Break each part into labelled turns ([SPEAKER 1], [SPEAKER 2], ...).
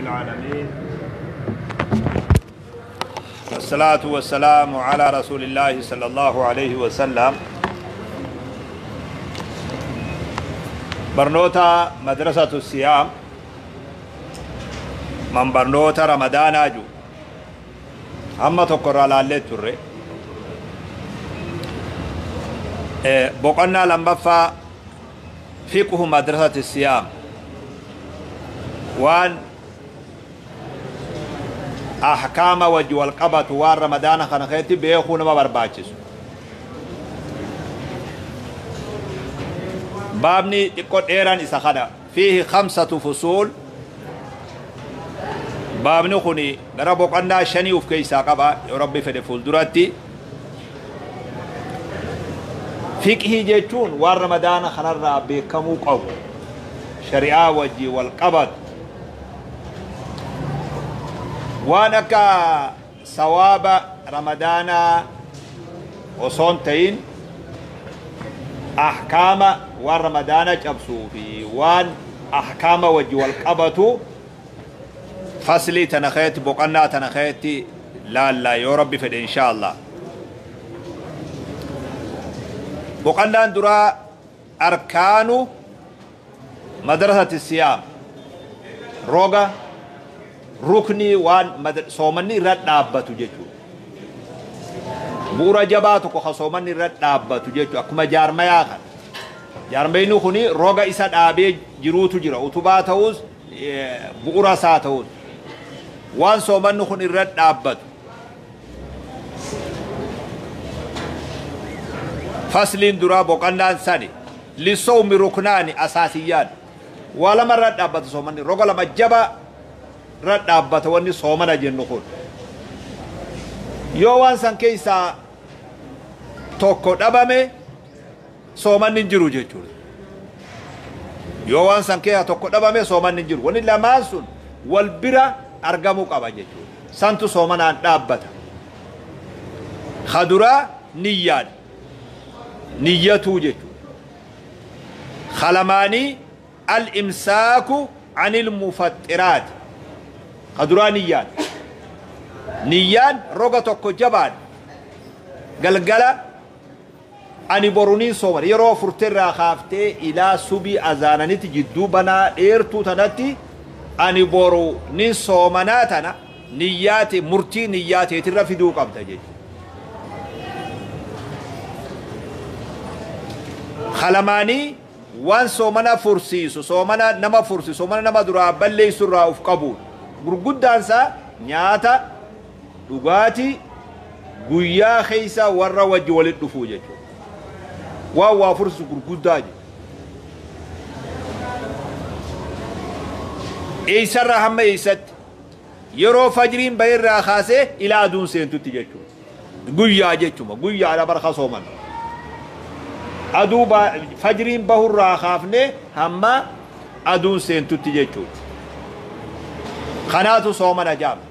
[SPEAKER 1] العالمين، والصلاة والسلام على رسول الله صلى الله عليه وسلم. برنوتا مدرسة الصيام من برنوتا رمضان جو أما تقرأ لالي تري بقنا لمبفا فقه مدرسة الصيام وان أحكام وجه والقبط وان رمضان خنخيتي بيخون ما برباچس بابني تقول إيران إسخنا فيه 5 فصول. بابني خوني غرا بقنا شني وفكي ساقبا يا ربي في فولدراتي فقه جيتون وان رمضان خنرا بكمو قو شريعة وجه والقبط وانك ثواب رمضان وصونتين أحكام ورمضان جبسو في وان أحكام وجه والقبط فصلي تنخيت بقنا تنخيت لا لا يا ربي فد إن شاء الله. بقنا درا أركان مدرسة الصيام روغا ركني وان صومني رد دابتو جيتو بورا جباتو كو صومني رد دابتو جيتو اكما جارميا خان جارمينو خني روغا اسا دابي جيروتو جيرا اوتوباتوس بورا ساتوس وان صومنو خني رد دابتو. فصلين درا بوقندان ساني للصوم ركنان اساسيان ولا مره دابتو صومني روغا لما جبا رد دابته وني صومنا جنو خون yoo waan san keessaa tokko dhabame soomanni hin jiru jechuudha. Yoo waan san keessaa tokko dhabame soomanni hin jiru. Wanni lamaan sun wal bira argamuu qaba jechuudha. Santu soomanaan dhaabbata. Kaduraa niyyaan niyyatuu jechuudha. Kalamaanii al-imsaaku anil mufaxxiraati. Kaduraa niyyaan. Niyyaan roga tokko jabaan galgala ani boruniin sooman yeroo furteerraa kaaftee ilaa subii azaananitti jidduu banaa dheertuu tanatti ani boru nin soomanaa tana niyyaate murtii niyyaateetirra fiduu qabda jechuudha. Kalamaanii waan soomana fursiisu soomana nama fursiisu soomana nama duraa balleessurraa of qabuun gurguddaansaa nyaata dhugaatii guyyaa keessa warra wajji walitti dhufuu jechuudha. Waan waa fursiisu gurguddaa jechuudha. Eessarraa hamma eessatti yeroo fajriin bahirraa kaasee ilaa aduun seentutti jechuudha. Guyyaa jechuudha. Guyyaadha barka sooman. Aduu fajriin bahurraa kaafnee hamma aduun seentutti jechuudha. Kanaatu soomana jaama.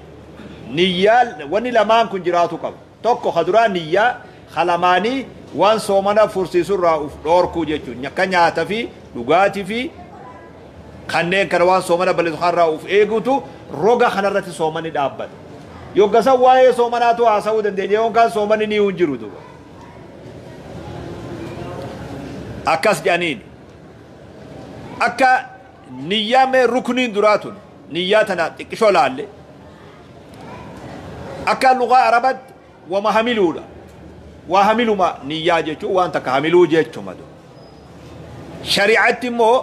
[SPEAKER 1] Niyyaa wanni lamaan kun jiraatu qaba. Tokko kaduraa niyyaa kalamaanii waan soomana fursiisurraa uf dhoorkuu jechuudha. Akka nyaata fi dhugaatii fi kanneen kana waan soomana balleessu kanarraa uf eegutu roga kanarratti soomanni dhaabbata. Yoggasan waa'ee soomanaatu haasa'uu dandeenya yookaan soomanni ni hin jiru duuba. Akkas jedhaniin akka niyyaa mee rukniin duraa tun niyyaa tana xiqqishoo laalle akka lugaa arabaatti wama hamiluudha. Waa hamiluma niyyaa jechuun waan takka hamiluu jechuuma. Shari'aatti immoo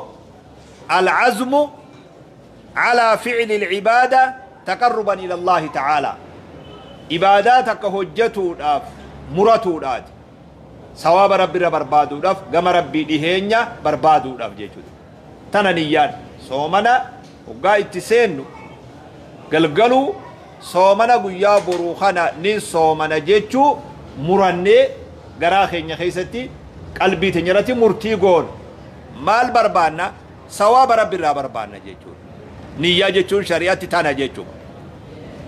[SPEAKER 1] alcazmu calaa ficli alcibaada taqarruban ila Allaahi ta'aalaa. Ibaadaa takka hojjetuudhaaf muratuudhaati. Sawaaba rabbiirra barbaaduudhaaf gama rabbii dhiheenya barbaaduudhaaf jechuudha. Tana niyyaan soomana hoggaa itti seennu galgaluu soomana guyyaa boruu kana ni soomana jechuu murannee garaa keenya keessatti qalbii teenya irratti murtii goonu maal barbaanna sawaaba rabbiirraa barbaanna jechuudha. Niyyaa jechuun shari'aatti tana jechuudha.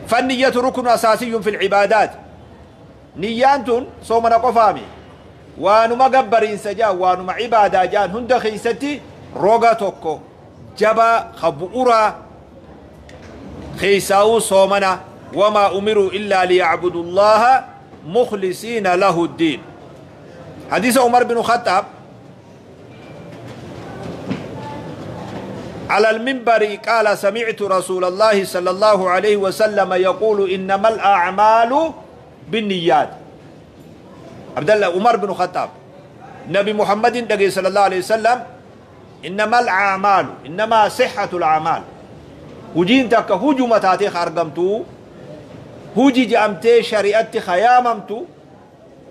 [SPEAKER 1] Fanniyyatu ruknu asaasiyyun fil cibaadaat. Niyyaan tun soomana qofaami. Waanuma gabbariinsa jaan waanuma cibaadaa jaan hunda keessatti roga tokko jabaa ka bu'uraa Keeysaa'uu soomana. Wamaa umiruu illaa liyacbudu llaaha mukhlisiina lahu ddiin. Hadiisa Umar bin Khaxaab على المنبر قال سمعت رسول الله صلى الله عليه وسلم يقول إنما الأعمال بالنيات. عبد الله عمر بن الخطاب نبي محمد دقي صلى الله عليه وسلم إنما الأعمال إنما صحة الأعمال هجين تك هجوم تاتي خارقمتو هجي جأمتي شريعتي خياممتو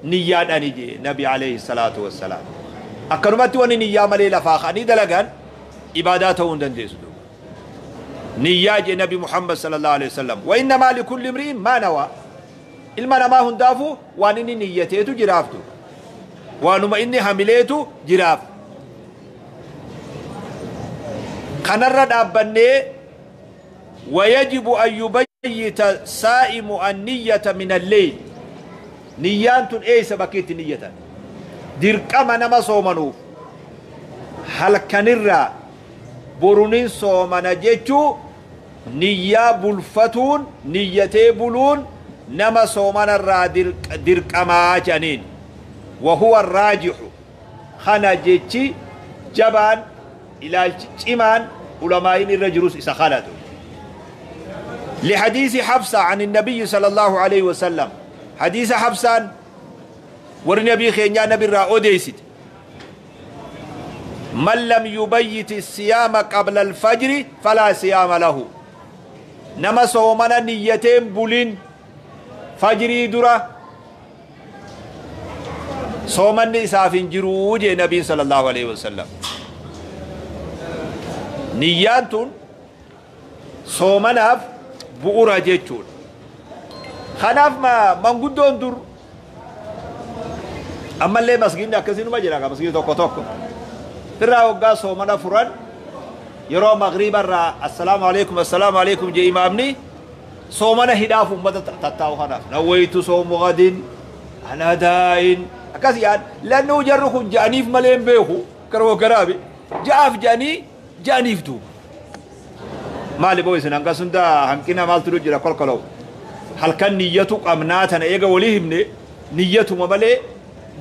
[SPEAKER 1] نيات أنيجي نبي عليه الصلاة والسلام. أكرمتي وني نيا ملي لفاخ أني دلقان عباداته دنديس نياج نبي محمد صلى الله عليه وسلم. وإنما لكل امرئ ما نوى. ilma namaa hundaafuu waan inni niyyateetu jiraaftu, waanuma inni hamileetu jiraaf. Kanarra dhaabbannee ويجب أن يبيت سائم النية من الليل. niyyaan tun eeysa bakkeetti niyyatan? Dirqama nama soomanuuf halkanirraa borunin soomana jechuu niyyaa bulfatuun, niyyatee buluun nama soomanarraa dirqamaa jedhaniin. وهو الراجح. kana jechi jabaan, ilaalchi cimaan ulamaa'iin irra jirus isa kanatu. لحديث حفصة عن النبي صلى الله عليه وسلم. حديث حفصان ورنبي خينيا نبي را أوديست من لم يبيت الصيام قبل الفجر فلا صيام له. نما صومنا نيتين بولين فجري درا صومني إسافين جروج نبي صلى الله عليه وسلم. niyyaan soomanaaf bu'uura jechuudha. Kanaaf manguddoon dur ammallee masgiidni akkasiinuma jira, masgiidni tokko tokko irraa waggaa soomana furan yeroo magriiba irraa assalaamu alaikum assalaamu alaikum jee imaamni soomana hidhaaf ummata tattaa'u. Kanaaf nawwaytu soomu gadin ana daa'in akkas yaad lannuu jarri kun ja'aniif malee hin beeku gara garaabi ja'aaf ja'anii ja'aniif duuba maali boo isin hangas hunda hanqina maaltu jira kolkolow halkan niyyatu qabnaa tana eega walii himne niyyatuma malee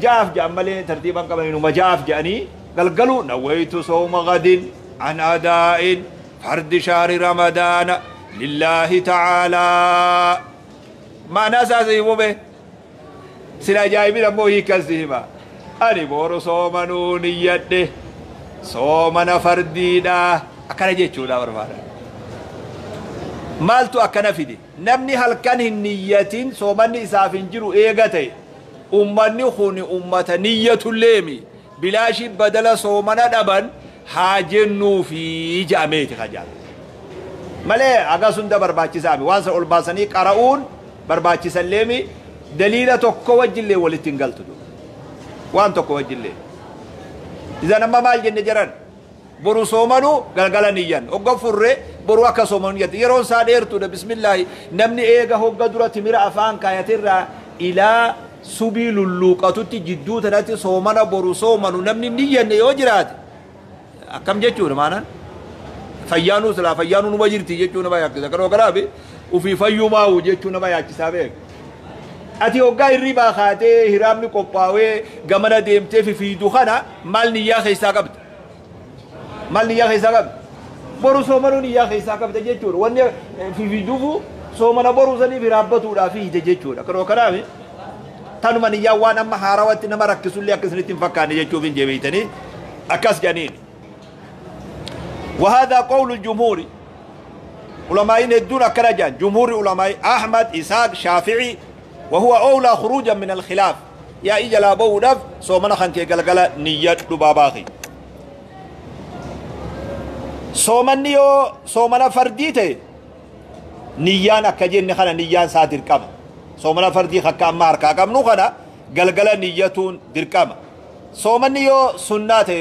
[SPEAKER 1] ja'aaf ja'an malee tartiiban qabaninuma ja'aaf ja'anii galgalu nawwaytu sooma gadin an adaa'in fardi shahri ramadaana lillaahi ta'aalaa. Ma'anaa isaa si himume sin ajaa'ibin ammoo hiikan si hima. Ani boru soomanuu niyyadhe, soomana fardiidha akkana jechuudha barbaada. Maaltu akkana fide? Namni halkan hin niyyatin soomanni isaaf hin jiru eega ta'e, ummanni kun ummata niyyatulleemi bilaashi badala soomana dhaban haa jennuufi ja'ameeti kajaal malee hagas hunda barbaachisaami waan san ol baasanii qara'uun barbaachisalleemi daliila tokko wajjillee walitti hin galtu waan tokko wajjillee. Idan amma maal jenne jiran? Boru soomanu galgala niyyan hogga furre boru akka soomanu niyyatti yeroon isaa dheertuudha. Bismillaahi, namni eega hogga dura timira afaan kaayatirraa ilaa subii lulluuqatutti jidduu tanatti soomana boru soomanu namni niyyanne yoo jiraate akkam jechuudha? Maanaan fayyaanuu silaa fayyaanuu numa jirti jechuu nama yaachisa. Kan ogaraabe ufii fayyumaa'u jechuu nama yaachisaa beek. Ati hoggaa hirribaa kaatee hiraamni qophaawee gamana deemtee fifiidu kana maal niyyaa keessaa qabda? Maal niyyaa keessaa qabda? Boru soomanuu niyyaa keessaa qabda jechuudha. Wanni fifiiduufu soomana boruu saniif hiraabbatuudhaaf fiide jechuudha. Kan kanaaf tanuma niyyaa waan amma haarawatti nama rakkisullee akka isinitti hin fakkaanne jechuuf hin jebeeytanii akkas jedhaniin. وهذا قول الجمهور. علماء الدون أكرجان جمهور علماء أحمد إسحاق شافعي وهو أولى خروجا من الخلاف. يا إجلا بودف سومنا خنكي قلقلة نية دباباخي سومنيو سومنا فرديته niyyaan akka jenne kana niyyaan isaa dirqama. Soomana fardii akka amma harkaa qabnu kana galgala niyyatuun dirqama. Soomanni yoo sunnaa ta'e,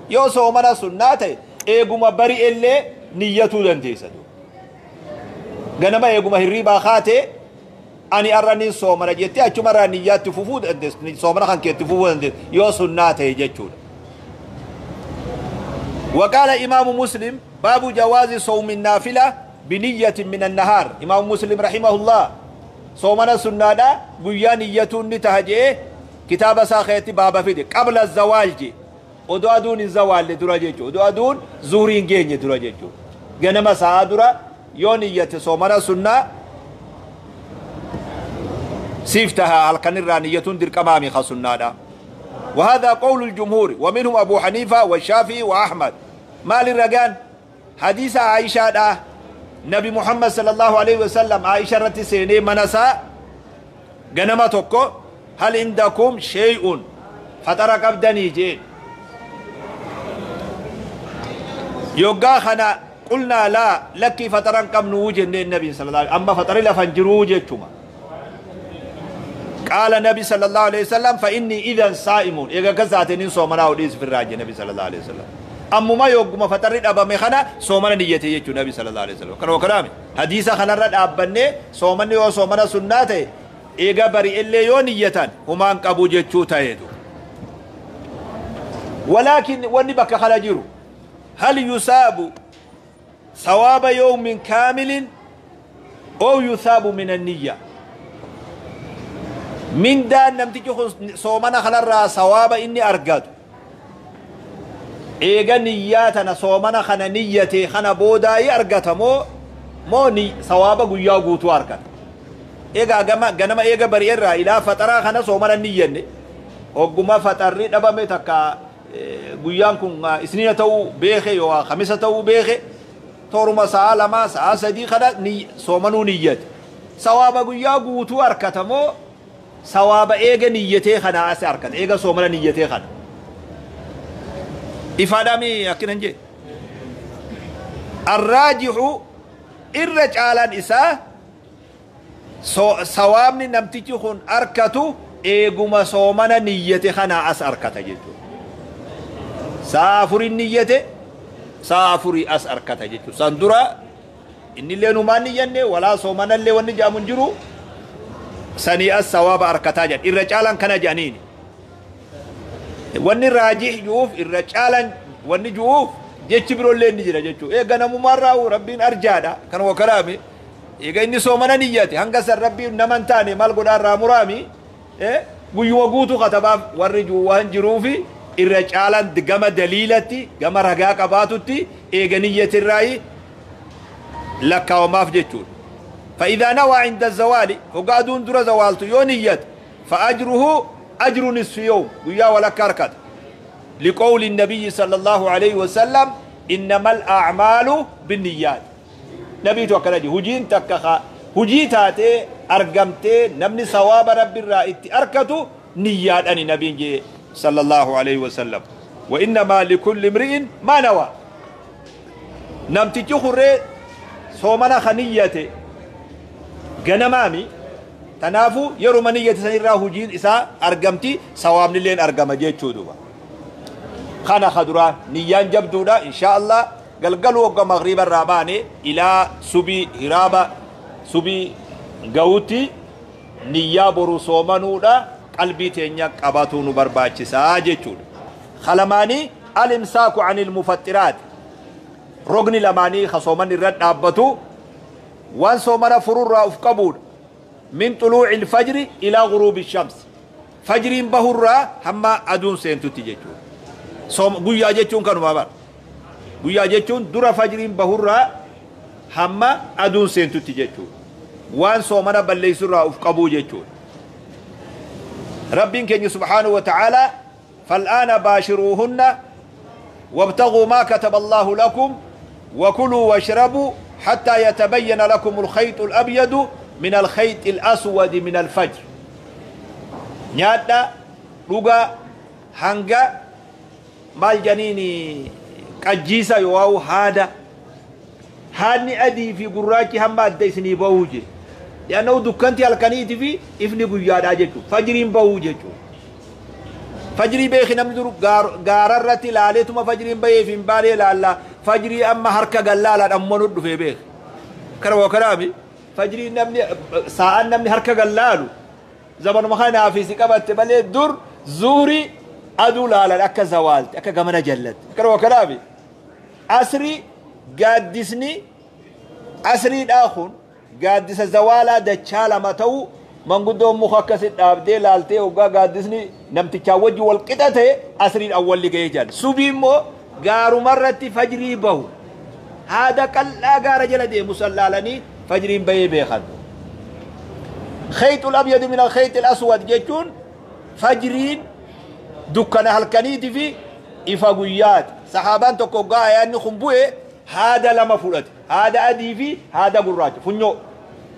[SPEAKER 1] yoo soomana sunnaa ta'e, eeguma bari'ellee niyyatuu dandeessa. Ganama eeguma hirribaa kaatee ani har'a nin soomana jettee achumarraa niyyaatti fufuu dandeessa, soomana kan keetti fufuu dandeessa yoo sunnaa ta'e jechuudha. وقال إمام مسلم باب جواز صوم النافلة. بنية من النهار. إمام مسلم رحمه الله صومنا سنة قيا نية نتهجئ كتاب ساخيتي بابا فيدي قبل الزوال جي ودو أدون الزوال لدرجة ودو أدون زورين جيني درجة جنما سادرة يونية صومنا سنة سيفتها القنرانية در كمامي خصنا. وهذا قول الجمهور ومنهم أبو حنيفة والشافعي وأحمد. ما للرجان حديث عائشة ده نبي محمد صلى الله عليه وسلم عائشة رتي سيني منسا جنما هل عندكم شيء فترك أبدني جين يوغا خنا قلنا لا لك فترن كم نوجه النبي صلى الله عليه وسلم أما فتر لفنجروجه تما. قال النبي صلى الله عليه وسلم فإني إذا صائم. إذا كزاتنين صومنا وديس في الراجع النبي صلى الله عليه وسلم أما ما يوغما فتر أبا مخنا صومنا نيته يجو النبي صلى الله عليه وسلم كانوا كلامي حديثا خنا رد أبني صومني وصومنا سنته إذا بري إلا يونية هما أنكبو جتشو تايدو. ولكن وني بك خلاجرو هل يصاب ثواب يوم كامل أو يثاب من النية؟ من دان نمتيجي صومنا خلال ثواب إني أرقد إيجا نياتنا صومنا خنا نيتي خنا بوداي أرقد مو مو ني ثواب قويا قوتو أرقد إيجا جنما إيجا بريرة إلى فترة خنا صومنا نية وقما فترة دبا متك guyyaan kun isniina ta'uu beeke yoo khamisa ta'uu beeke toruma sa'a lama sa'a sadii kana soomanuu niyyate sawaaba guyyaa guutuu harkatamoo sawaaba eega niyyatee kana as harkata eega soomana niyyatee kana ifaadhaami akkinan jee arraajihu irra caalaan isaa sawaabni namtichi kun harkatu eeguma soomana niyyate kana as harkata jechuudha. سافر النية سافر أس أركته جتو سندرا إن اللي نمان يني ولا صومنا اللي ونجا منجرو سني الثواب أركته جن الرجالا كان جانين ون الراجح جوف الرجالا ون جوف جت برو اللي نجرا جتو إيه جنا ممرة وربين أرجادا كانوا كرامي إيه إني صومنا نيتي هنقص ربي نمان تاني مال قدار رامرامي إيه ويوقوتو خطبا ورجوا وانجروفي الرجالان gama daliilatti gama ragaa qabaatutti eega niyyatirraayi lakkaawamaaf jechuudha. فإذا نوى عند الزوال وقادون در زوالت يونيت فأجره أجر نصف يوم ويا ولا كركت لقول النبي صلى الله عليه وسلم إنما الأعمال بالنيات. نبي توكل هجين تكخا هجيتاتي أرقمتي نمني ثواب رب الرائد أركتو نيات أني نبي صلى الله عليه وسلم. وإنما لكل امرئ ما نوى. نمتي خري صومنا خنيته غنمامي تنافو يرمانية سنرا هجين إسا أرقمتي سواب لين أرقم جيتشو دوبا خانا خدرا نيان جبدودا إن شاء الله قلقلوا وقا مغرب الراباني إلى سبي هرابة سبي قوتي نيا برو صومنودا قلبي تينيا قباتو نبرباچ ساجيتشو خلماني الامساك عن المفترات رغني لماني خصومن الرد أبتو وان صومنا فرور راف قبول من طلوع الفجر إلى غروب الشمس فجر بهرة هما أدون سينتو تيجيتشو صوم قويا جيتشون كانوا ما بار قويا جيتشون درا فجر بهرة هما أدون سينتو تيجيتشو وان صومنا بليس راف قبول جيتشون ربين كن سبحانه وتعالى فالآن باشروهن وابتغوا ما كتب الله لكم وكلوا واشربوا حتى يتبين لكم الخيط الأبيض من الخيط الأسود من الفجر. نيادا لغا هنغا مال جنيني قجيسا يواو هذا هاني أدي في قراكي هم أديسني بوجي لأنه دكانتي الكنيتي في إفني قيادا جيتو فجرين بوجيتو فجري بيخي نمدر غاررتي لاليتما فجرين بيه في مبالي لالا فجري أما حركة قلالا أمانو في بيخ كروا كرامي فجري نمني ساعة نمني حركة قلالو زمن ما خانا في سكبت بلي در زوري أدو لالا أكا زوالت أكا قمنا جلت كروا كرامي عصري قادسني Asriidhaa kun gaaddisa zawaalaa dachaa lama ta'u manguddoon muka akkasi dhaabdee laaltee hoggaa gaaddisni namtichaa wajji wal qixa ta'e asriin awwalli ga'ee jedhan. Subii immoo gaarumarratti fajrii bahu haada qal'aa gaara jala deemu san laalanii fajriin bahee beekan. Khayxul abyadi min alkhayxil aswad jechuun fajriin dukkana halkaniitii fi ifa guyyaati. Sahaabaan tokko hoggaa ayaanni kun bu'e haada lama fudhate. Haada adii fi haada gurraacha. Funyoo.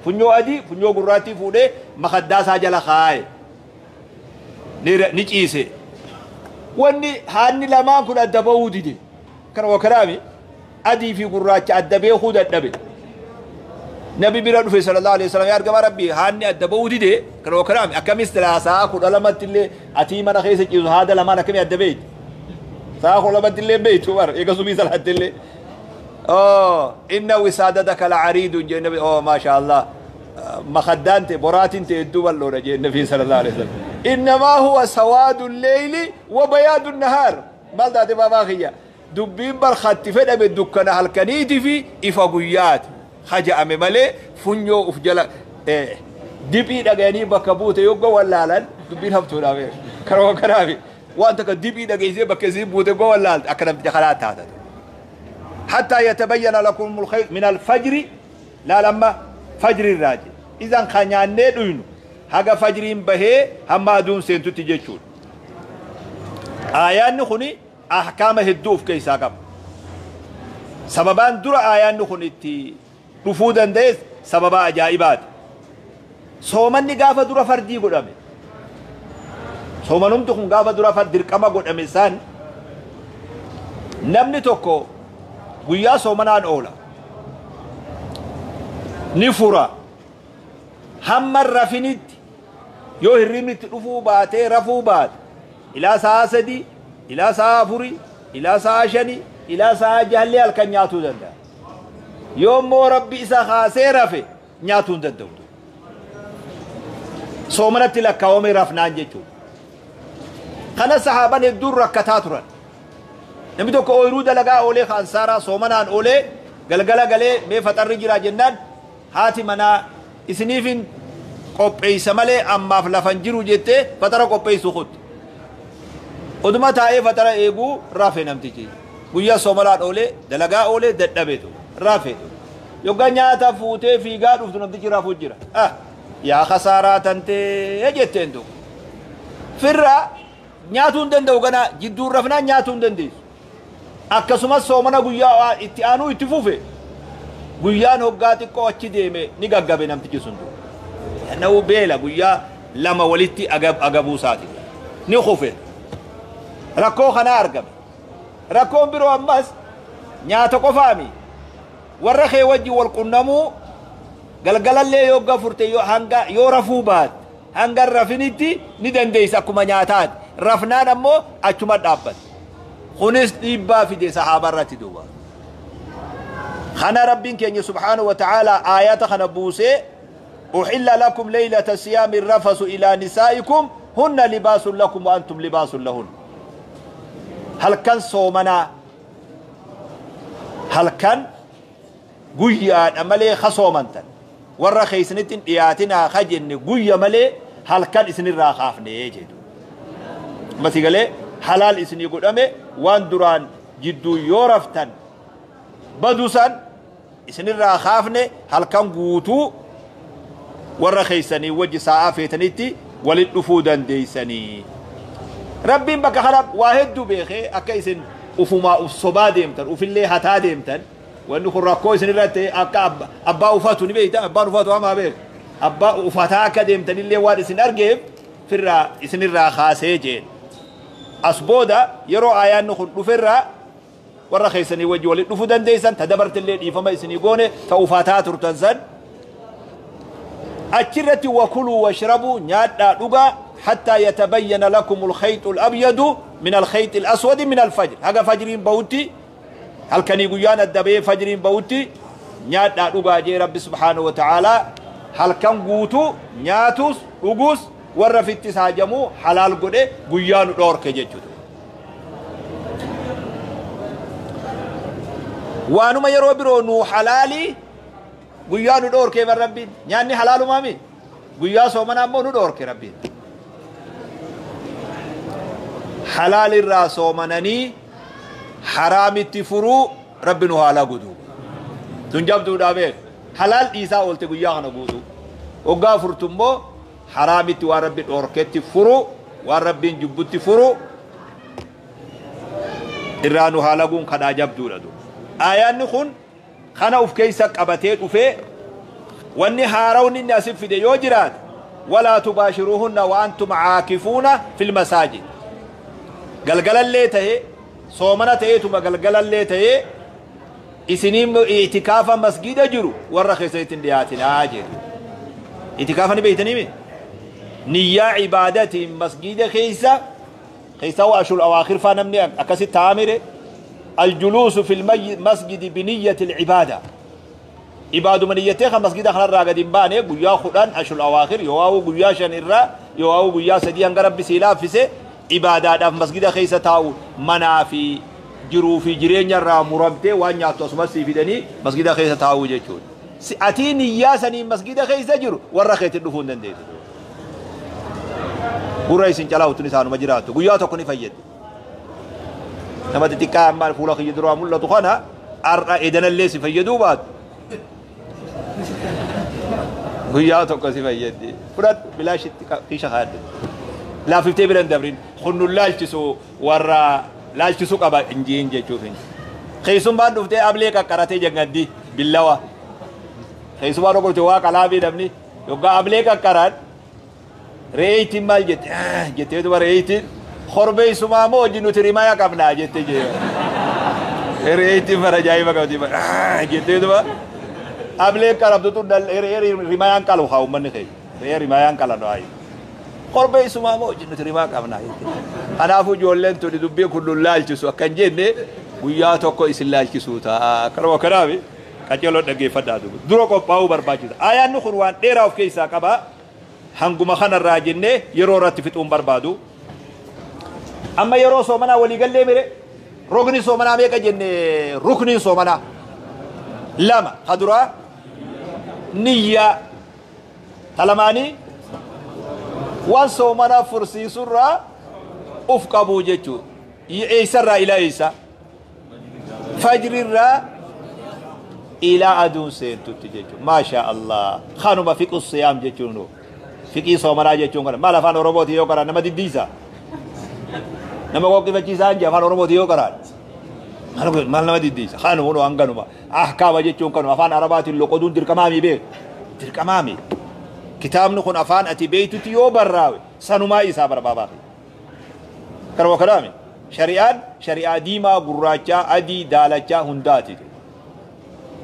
[SPEAKER 1] Funyoo adii, funyoo gurraattii fuudhee makaddaa isaa jala kaaye. Ni ciise. Wanni haadni lamaan kun adda bahuu dide. Kana wakaraami adii fi gurraacha adda beekuu dadhabe. Nabi bira dhufe sallallahu alaihi wasallam, yaa ergamaa Rabbii, haadni adda bahuu dide. Kana wakaraami akkamis silaa sa'a 12tti illee atii mana keessa ciisu haada lamaan akkamii adda beeyti? Sa'a 12tti illee beeytu bar eega subii salaatti illee. Oh, inna wisaadadaka la'ariidun jee nabi. Oh, maasha Allah. Makaddaan ta'e boraatiin ta'e hedduu bal'oodha jee nabi sallallahu alaihi wasallam. Innamaa huwa sawaadu leyli wa bayaadu nahaar. Maal taate baabaa kiyya? Dubbiin barkatti fedhame dukkana halkaniitii fi ifa guyyaati. Haja'ame malee funyoo uf jala diphii dhagayanii bakka buute yogga wallaalan dubbiin hamtuudha beeku. Karoo kanaafi waan takka diphii dhageessee bakka isiin buute yogga wallaalte akka namticha kanaa taata. حتى يتبين لكم الخيط من الفجر لا لما فجر الراجل إذا كان ندوينو haga fajriin bahee hamma aduun seentutti jechuudha. Aayaanni kuni ahkaama hedduu of keessaa qaba. Sababaan dura aayaanni kun itti dhufuu danda'es sababa ajaa'ibaati. Soomanni gaafa dura fardii godhame. Soomanumti kun gaafa dura dirqama godhame san namni tokko guyyaa soomanaan oola. Ni fura. Hamma rafinitti yoo hirribni itti dhufuu baatee rafuu baate ilaa sa'a 3, ilaa sa'a 4, ilaa sa'a 5, ilaa sa'a 6 halkan nyaatuu danda'a. Yoo immoo Rabbi isa kaasee rafe nyaatuu hin danda'u. Soomanatti lakkaawamee rafnaan jechuudha. Kana sahaaban hedduun rakkataa turan. Namni tokko ooyiruu dalagaa oolee kaansaaraa soomanaan oolee galgala galee mee faxarri jira jennaan haati manaa isiniifin qopheessa malee ammaaf lafan jiru jettee faxara qopheessu kutte. Oduma taa'ee faxara eeguu rafe namtichi. Guyyaa soomanaan oolee dalagaa oolee dadhabeetu rafeetu. Yoggaa nyaata fuutee fiigaa dhuftu namtichi rafuu jira. Ah, yaa khasaaraa tantee jetteen tokko. Firraa nyaatuu hin danda'u ganaa jidduun rafnaan nyaatuu hin dandeessu. Akkasumas soomana guyyaa itti aanuu itti fufe. Guyyaan hoggaa xiqqoo achi deeme ni gaggabe namtichi sun. Na'u beela guyyaa lama walitti agabuu isaati. Ni kufe. Rakkoo kana argame. Rakkoon biroo ammas nyaata qofaami. Warra kee wajji wal qunnamuu galgalallee yogga furte hanga yoo rafuu baate hanga rafinitti ni dandeessa akkuma nyaataati. Rafnaan ammoo achuma dhaabbate. Kunis dhiibbaa fide sahaaba irratti duuba. Kana Rabbiin keenya subhaanahu wa ta'ala aayata kana buusee أحل لكم ليلة الصيام الرفث إلى نسائكم هن لباس لكم وأنتم لباس لهن. هل كان صومنا هل كان guyyaan malee kasoomantan warra keeysanitti dhiyaatinaa ka jenne guyya malee halkan isinirraa kaafne jedhu. Masi galee halaal isinii godhame waan duraan jidduu yoo raftan badusan isinirraa kaafne halkan guutuu warra keeysanii wajji sa'aa feetanitti walit dhufuu dandeeysanii. Rabbiin bakka kana waa hedduu beekee akka isin ufumaa uf sobaa deemtan ufillee hataa deemtan wanni kun rakkoo isin irratti akka abbaa ufatu ni beekta, abbaan ufatu hamaa beeka. Abbaa ufataa akka deemtanillee waan isin argeef firraa isinirraa kaasee jeen. As booda yeroo aayaanni kun dhuferraa warra keessanii wajji walitti dhufuu dandeessan ta dabartillee dhiifama isinii goone ta ufataa turtan san. Achirratti wakuluu washrabuu nyaadhaa dhugaa حتى يتبين لكم الخيط الأبيض من الخيط الأسود من الفجر. هذا فجرين بوتي هل كان يقولون الدبي فجرين بوتي نيات دوغا جي رب سبحانه وتعالى هل كان غوتو نياتوس دوغوس ورا في التساجمو حلال غودي غيانو دورك جيچو وانما يرو برو نو حلالي Guyyaa nu dhoorkee bar Rabbiin. Nyaanni halaalumaami. Guyyaa soomanaa immoo nu dhoorke Rabbiin. Halaal irraa soomananii haraamitti furuu Rabbi nu haa lagu duuba. Tun jabduudhaa beek. Halaal dhiisaa oolte guyyaa kana guutuu. Hoggaa furtu immoo haraamitti waan Rabbi dhoorketti furuu, waan Rabbiin jibbutti furuu irraa nu haa laguun kadhaa jabduudha duuba. Aayaanni kun kana uf keessa qabatee dhufee wanni haarawni inni asit fide yoo jiraate walaa tubaashiruuhunna wa antum caakifuuna fil masaajid. Galgalallee ta'ee soomana ta'eetuma galgalallee ta'ee isiniin itikaafa masgida jiru warra keessatti hin dhiyaatinaa jedhu. Itikaafa ni beeytanii mi? Niyyaa ibaadatiin masgida keessa keessa waa ashul awaakhir faa namni akkasitti taa'amire aljuluusu fil masjidi biniyyati al-ibaada. Ibaaduma niyyatee kan masgida kanarraa gadi hin baane guyyaa 10 ashul awaakhir yoo waa'u guyyaa 5 irraa yoo waa'u guyyaa 3 hanga Rabbi sii laaffise ibaadaadhaaf masgida keessa taa'u manaa fi jiruu fi jireenya irraa muramtee waan nyaattu asumas sii fidanii masgida keessa taa'uu jechuudha. Atii niyyaa saniin masgida keessa jiru warra keetiin dhufuu hin dandeessu. Gurra isin calaa utuun isaanuma jiraattu guyyaa tokko ni fayyaddi. Nama xixiqqaa amma fuula kiyya duraa mul'atu kana har'a edanallee si fayyaduu baatu. Guyyaa tokko si fayyaddi. Fudhadhu bilaashitti kiisha kaadhu. Laaffiftee bira hin dabrin. Kun nun laalchisu warra laalchisu qaba injiin jechuuf. Keessummaan dhuftee ablee qaqqaratee jangaddi billawa. Keessummaan tokko dhufte waa qalaabii namni yoggaa ablee qaqqaran re'eeytiin maal jette jettee duba re'eeytiin korbeessumaa moo hojii nuti rimaya qabnaa jette jee. Re'eeytiin bara ajaa'iba qabdi jettee duba ablee qarabtu tun re'ee rimayaan qalu haa uummanni keenya. Re'ee rimayaan qalan waayi. Korbeessumaa moo hojii nuti rimaa qabnaa jette. Kanaafuu ijoolleen tuni dubbii kun nun laalchisu akka hin jenne guyyaa tokko isin laalchisuu ta'a. Kanuma kanaafi qaceeloo dhaggeeffadhaa duuba. Dura qophaa'uu barbaachisa. Ayaanni kun waan dheeraa of keessaa qaba. Hanguma kanarraa jennee yeroo irratti fixuun barbaadu. Amma yeroo soomanaa waliigallee mire rogni soomanaa meeqa jenne rukniin soomanaa lama ka duraa niyyaa talamaanii waan soomanaa fursiisurraa uf qabuu jechuu eessarraa ilaa eessa fajrirraa ilaa aduun seentutti jechuudha. Maashaa Allah. Kanuma fiqhu siyaam jechuun fiqii soomanaa jechuun kana maal afaan Oromootiin yoo qaraan nama diddiisa. Nama qoqqifachiisaa hin afaan Oromootiin yoo qaraan. Maal nama diddiisa. Kanuma nu hanganuma. Ahkaama jechuun kanuma afaan Arabaatiin loqoduun dirqamaami beeku. Dirqamaami. Kitaabni kun afaan ati beeytutti yoo barraawe sanumaa isaa barbaabaa. Kanuma kanaami. Shari'aan shari'aa diimaa, gurraachaa, adii, daalachaa hundaati.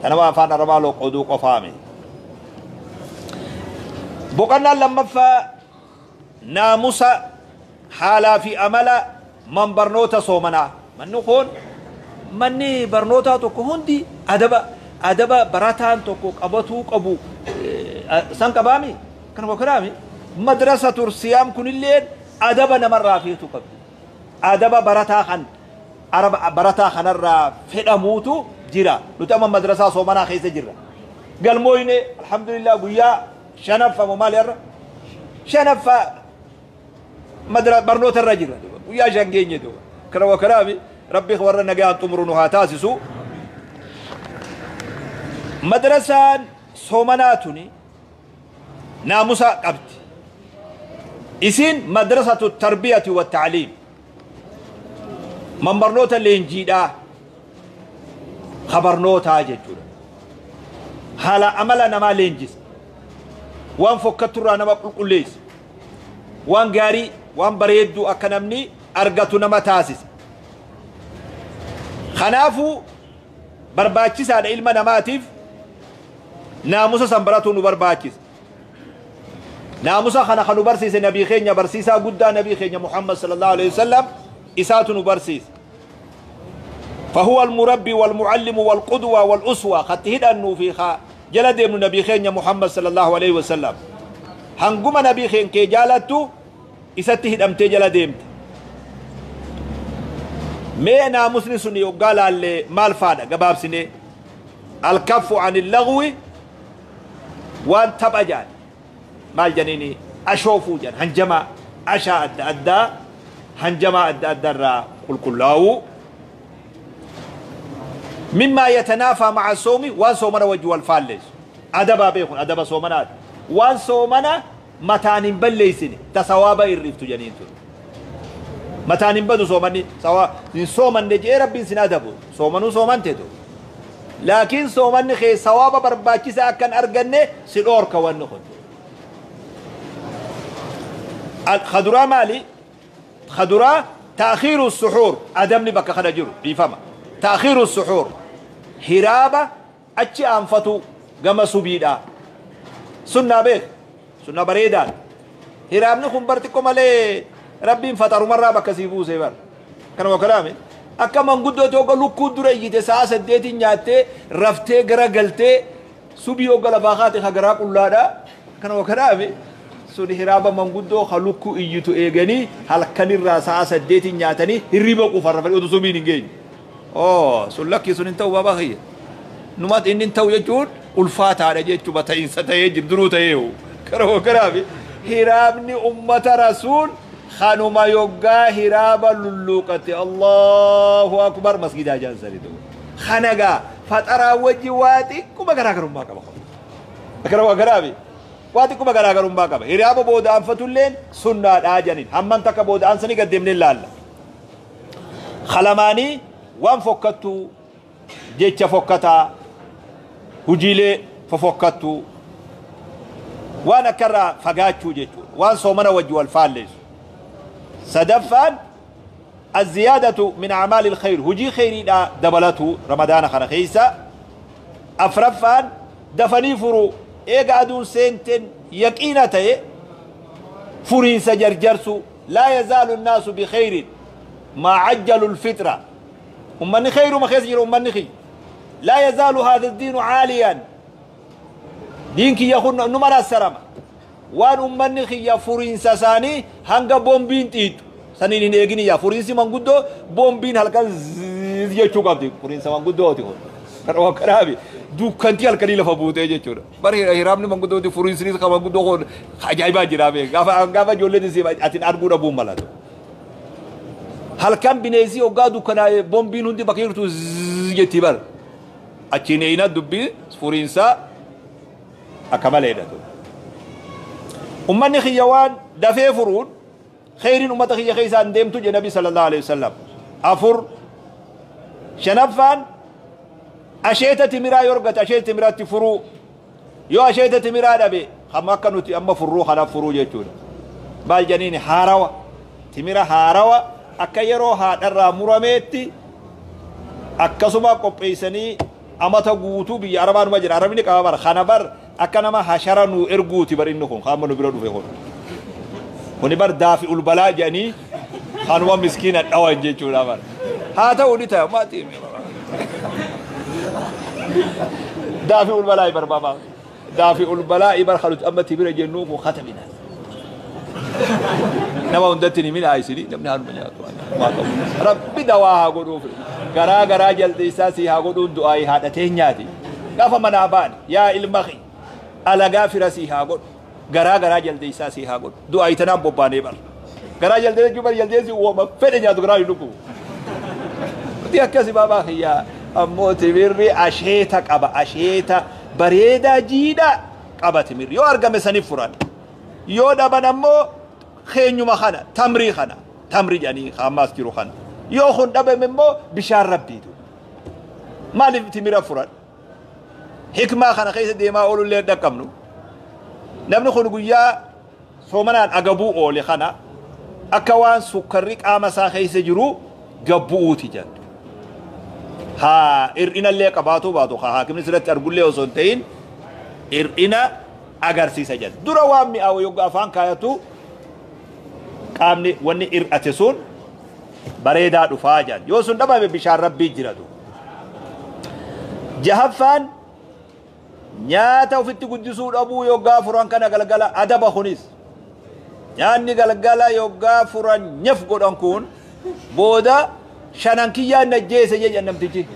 [SPEAKER 1] Kanama afaan Arabaa loqoduu qofaame. Boqonnaan lammaffaa naamusa haalaa fi amala man barnoota soomanaa. Manni kun manni barnootaa tokko hundi adaba barataan tokko qabatuu qabu san qabaami. Kanuma kanaami. Madrasatu siyaam kunillee adaba namarraa feetu qabdi. Adaba barataa kan araba barataa kanarraa fedhamuutu jira. Nuti amma madrasaa soomanaa keessa jirra. Galmooyne alhamdulillah guyyaa shanaffaa moo maal irra? Shanaffaa barnoota irra jirra. Guyyaa shan geenye duuba. Kanuma kanaami Rabbi warra nagaan xumuru nu haa taasisu. Madrasaan soomanaa tuni naamusa qabdi. Isin madrasatu tarbiyati wa ta'liim. Man barnoota leenjiidhaa kabarnootaa jechuudha. Haala amala namaa leenjisa. Waan fokkatturraa nama qulqulleessa. Waan gaarii waan bareedduu akka namni argatu nama taasisa. Kanaafuu barbaachisaadha ilma namaatiif naamusa san baratuu nu barbaachisa. Naamusa kana kan nu barsiise nabii keenya barsiisaa guddaa nabii keenya Muhammad sallallahu alaihi wasallam isaatu nu barsiise. فهو المربي والمعلم والقدوة والأسوة خطهد أنه في جلد ابن نبي خين محمد صلى الله عليه وسلم هنقوم نبي خين كي جالتو إساتهد أمتي جلد امت مينا مسلم سني وقال اللي مال فادا قباب سني الكف عن اللغو Waan tapha jaan maal janiini ashoofuu jaan hanjamaa ashaa adda addaa hanjamaa adda addaa irraa qulqullaa'uu. Mimmaa yatanaafaa maca soomi waan soomana wajji wal faalleessu. Adabaa beekun adaba soomanaati. Waan soomana mataan hin balleessine ta sawaaba irriftu janiin tun. Mataan hin badu soomanni sawa hin soomanne je'ee Rabbiin sin adabu. Soomanuu soomanteetu. Laakiin soomanni kee sawaaba barbaachisaa akka hin arganne si dhoorka wanni kun. Kaduraa maali? Kaduraa ta'khiiru suxuur adabni bakka kana jiru dhiifama. Ta'khiiru suxuur hiraaba achi aanfatu gama subiidhaa. Sunnaa beek sunnaa bareedaadha. Hiraabni kun bar xiqqo malee Rabbiin faxarumarraa bakka sii buusee bar. Kanuma kalaame akka manguddoo hogga lukkuu dura iyyite sa'a saddeetiin nyaattee raftee gara galtee subii hogga lafaa kaate ka garaa qullaadha. Kanuma kalaame sun hiraaba manguddoo ka lukkuu iyyitu eeganii halkanirraa sa'a saddeetiin nyaatanii hirriba quufan rafanii otoo subiin hin geenye. Oo sun lakkii sun hin ta'u baabaa kiyya. Numat inni hin ta'u jechuun ulfaataadha jechuudha ta'iinsa ta'ee jiru duruu ta'ee hoo. Kanuma kalaame hiraabni ummata rasuul kanuma yoggaa hiraaba lulluuqate Allahu akbar masgidaa jaansanii ta'u. Kanagaa faxaraa wajji waa xiqquma garaagarummaa qaba. Kanuma kalaame waa xiqquma garaagarummaa qaba. Hiraaba booda anfatulleen sunnaadhaa janiin hammam takka booda ansanii gad deemnee laalla. Kalamaanii waan fokkattuu jecha fokkataa hujiilee fofokkattuu waan akkarraa fagaachuu jechuudha. Waan soomana wajji wal faalleessu. Sadaffaan الزيادة من أعمال الخير هجي خيري دا دبلته رمضان خنا خيسا. أفرفان دفني فرو إيقا أدون سنتين يقينة فرين سجرجرسو لا يزال الناس بخير ما عجلوا الفطرة أمني خير وما خير أمني خير لا يزال هذا الدين عاليا دينك يخون نمر السلام وان أمني خير فرين سساني هنگا بومبين تيت سنين هنگيني يا فرين سي منگودو بومبين هلكا زيز يچو قبدي فرين سا منگودو تي كروا كرابي دوكانتي halkanii lafa buutee jechuudha. Bari hiraamni manguddooti furiinsinis kan manguddoo kun ajaa'ibaa jira beek. Gaafa gaafa ijoolleen si atiin arguu dhabuun malatu. Halkan bineensi hoggaa dukkanaa'e bombiin hundi bakka jirtu zzz jetti bar. Achiin eeyina dubbii furiinsaa akka maleedha. Ummanni kiyya waan dafee furuun kheyriin ummata kiyya keessaan deemtu jedhe Nabi sallallahu alaihi wasallam. Afur shanaffaan asheeta timiraa yoo argate asheeta timiraatti furuu yoo asheeta timiraa dhabe hamma akka nuti amma furruu kanaaf furuu jechuudha. Maal janiin haarawa timira haarawa akka yeroo haadharraa murameetti akkasuma qopheessanii amata guutuu biyya arabaanuma jira arabni qaba bara kana bar akka nama hashara nu erguuti bar inni kun hamma nu bira dhufe kun. Kuni bar daafi ulbalaa jedhanii kanuma miskiina dhawan jechuudha bar. Haa ta'u ni ta'a maatii. دافع البلاء بر بابا دافع البلاء بر خلوت أما تبير جنوك وختمنا نما وندتني من عايسني نبني هارو من ما ربي دواها قدوف غرا غرا جلد ساسي ها قدون دعاي هذا تهنياتي قف منابان يا المخي على غافر سي ها قد غرا غرا جلد ساسي ها قد دعاي تنام بوباني بر غرا جلد جبر جلد سي وما فدنيا غرا يلوكو دي كسي بابا خيا ammoo timirri asheeta qaba asheeta bareedaa jiidhaa qaba timirri yoo argame saniif furan yoo dhaban ammoo keenyuma kana tamrii kana tamri jedhanii ammaas jiru kana yoo kun dhabame immoo bishaan rabbiitu maaliif timira furan hikmaa kana keessa deemaa oolullee hin dhaqqabnu namni kun guyyaa soomanaan agabuu oole kana akka waan sukkarri qaama isaa keessa jiru gabbu'uuti jedhu. Haa hir'inallee qabaatu baatu haa haakimni sirratti argullee osoo hin ta'in hir'ina agarsiisa jedha. Dura waan mi'aawu yoggaa afaan kaayatu qaamni wanni hir'ate sun bareedaa dhufaa jedha. Yoo sun dhabame bishaan rabbii jiratu. Jahaffaan nyaata ofitti guddisuu dhabuu yoggaa furan kana galgala adaba kunis. Nyaanni galgala yoggaa furan nyaf godhan kun booda shanan kiyyaa najjeese jedhan namtichi.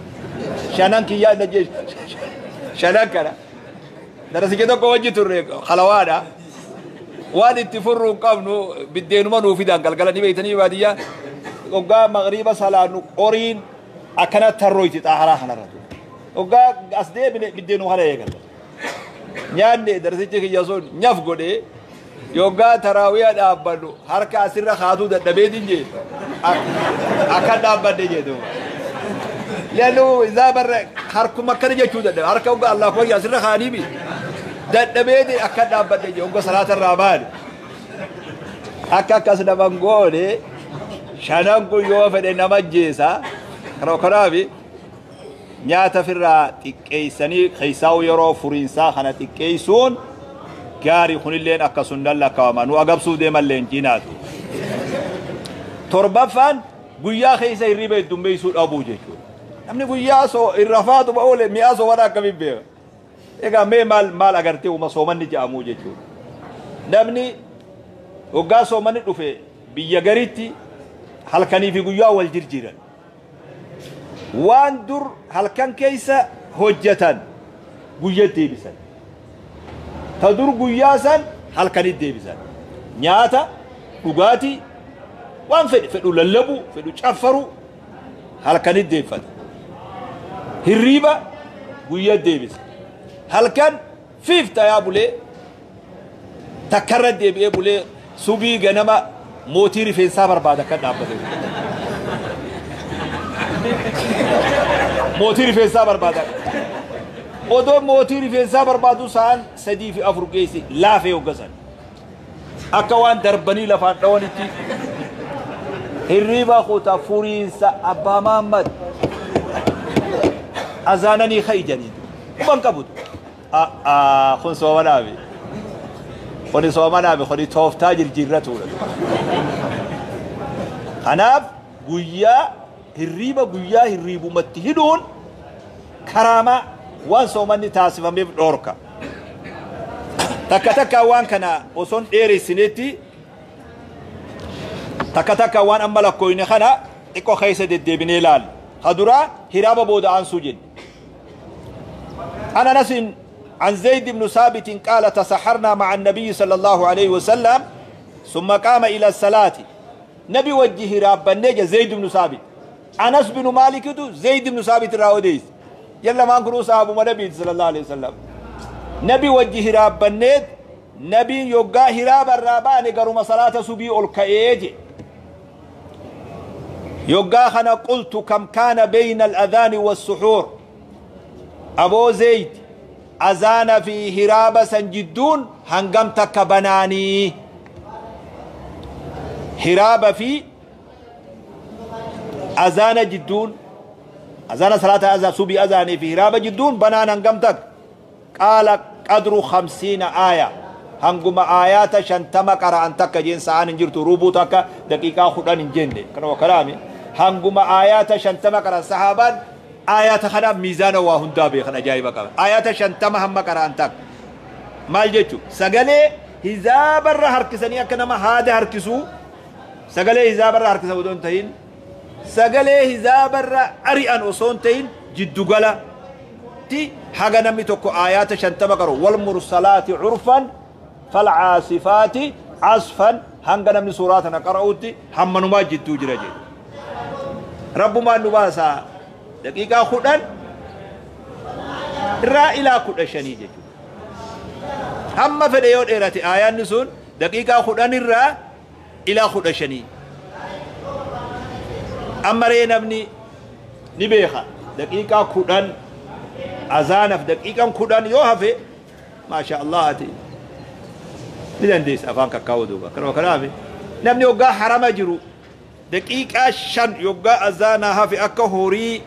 [SPEAKER 1] Shanan kiyyaa najjeese. Shanan kana. Darasicha tokko wajji turre halawaadha. Waan itti furru hin qabnu, biddeenuma nuu fidan galgala ni beeytanii baadiyyaa. Hoggaa magriiba salaannu qoriin akkana tarrooyti xaaharaa kanarra. Hoggaa as deebine biddeenuma kana eegalla. Nyaanne darasichi kiyya sun nyaf godhee yoggaa taraawiyaa dhaabbannu harka asirra kaatuu dadhabeetiin jee akka dhaabbadde jee duuba. Leeluu isaa barra harkuma akkana jechuu dadhabe, harka hoggaa Allah akbar asirra kaanii mi dadhabeetiin akka dhaabbadde jee hogga salaata irraa baane. Akka akkas naman goone, shanan kun yoo fedhe nama ajjeesa. Kanaafi nyaata firraa xiqqeessanii keessaa'u yeroo furiinsaa kana xiqqeessuun gaarii, kunilleen akka sunnan lakkaawama nu agabsuuf deeman leenjiinaatu. Torbaffaan guyyaa keessa hirriba heddummeessuu dhabuu jechuudha. Namni guyyaa soo irra faatuma oole mi'aa soomana akkamiin beeka? Egaa mee maal maal agartee uma soomanni jedhamuu jechuudha. Namni hoggaa soomanni dhufe biyya garitti halkanii fi guyyaa wal jirjiiran. Waan dur halkan keessa hojjetan guyya deebisan. Ta dur guyyaa san halkanitti deebisan. Nyaata, dhugaatii, waan fedhe fedhu lallabu, fedhu caffaru halkanitti deebifata. Hirriiba guyya deebisa. Halkan fiif tayaa bulee takkarra deebi'ee bulee subii ganama mootii rifeensaa barbaada kan dhaabbate. Mootii rifeensaa barbaada. Odoo mootii rifeensaa barbaadu sa'aan 3 fi 4 geessi laafee hoggasan. Akka waan darbanii lafaan dhawanitti hirriiba kuta furiinsa abbaa Mahammad azaananii ka'i jedhanii quban qabutu. Kun soomanaafi. Kuni soomanaafi, kuni tooftaa jirjiirratuudha. Kanaaf guyyaa hirriiba guyyaa hirriibumatti hidhuun karaamaa waan soomanni taasifameef dhoorka. Takka takka waan kana osoon dheeressinetti, takka takka waan amma lakkooyne kana xiqqoo keessa deddeebinee ilaalla. Ka duraa hiraaba booda aansuu jenne. عن أنس عن زيد بن ثابت قال: تسحرنا مع النبي صلى الله عليه وسلم ثم قام إلى الصلاة. نبي وجه رابنيجا زيد بن ثابت، أنس بن مالك زيد بن ثابت راوديس يلا ما نكونوا صحابة النبي صلى الله عليه وسلم. نبي وجه رابنيت نبي يوغا هراب الرابان قرم صلاة سبي الكأيج يوغا خنا. قلت: كم كان بين الأذان والسحور؟ أبو زيد، أذان في هراب سنجدون هنغم تكبناني هراب في أذان جدون، أذان صلاة أذان سبي أذان في هراب جدون بنان هنغم تك؟ قال: قدر 50 آية، hanguma aayaata 50 qara'an takka jeen. Sa'aan hin jirtu, rubuu takka, daqiiqaa 10 hin jenne. Kanuma kalaami hanguma aayaata 50 qara'an. Sahaabaan aayaata kanaaf miizaana waa hundaa beekan, ajaa'iba qaban. Aayaata 50 hamma qara'an takka maal jechu? Sagalee hizaabarra harkisanii akka nama haada harkisuu sagalee hizaabarra harkisan osoo hin ta'in, sagalee hizaabarra ari'an osoo hin ta'in, jiddugala ti haga namni tokko aayaata 50 qaru. والمرسلات عرفا فالعاصفات عصفا, hanga namni suuraa tana qara'utti hammanumaa jidduu jira jedhe. Rabbumaan nu baasaa, daqiiqaa 10 irraa ilaa 15 jechuudha. Hamma fedhe yoo dheerate aayaanni sun daqiiqaa 10 irraa ilaa 15. Amma ree namni ni beeka, daqiiqaa 10 azaanaf daqiiqaan 10 yoo hafe, maasha Allah, ati ni dandeessa afaan kakkaa'uu duuba. Kanuma kanaaf namni yoggaa harama jiru daqiiqaa 5 yoggaa azaanaa hafe akka horii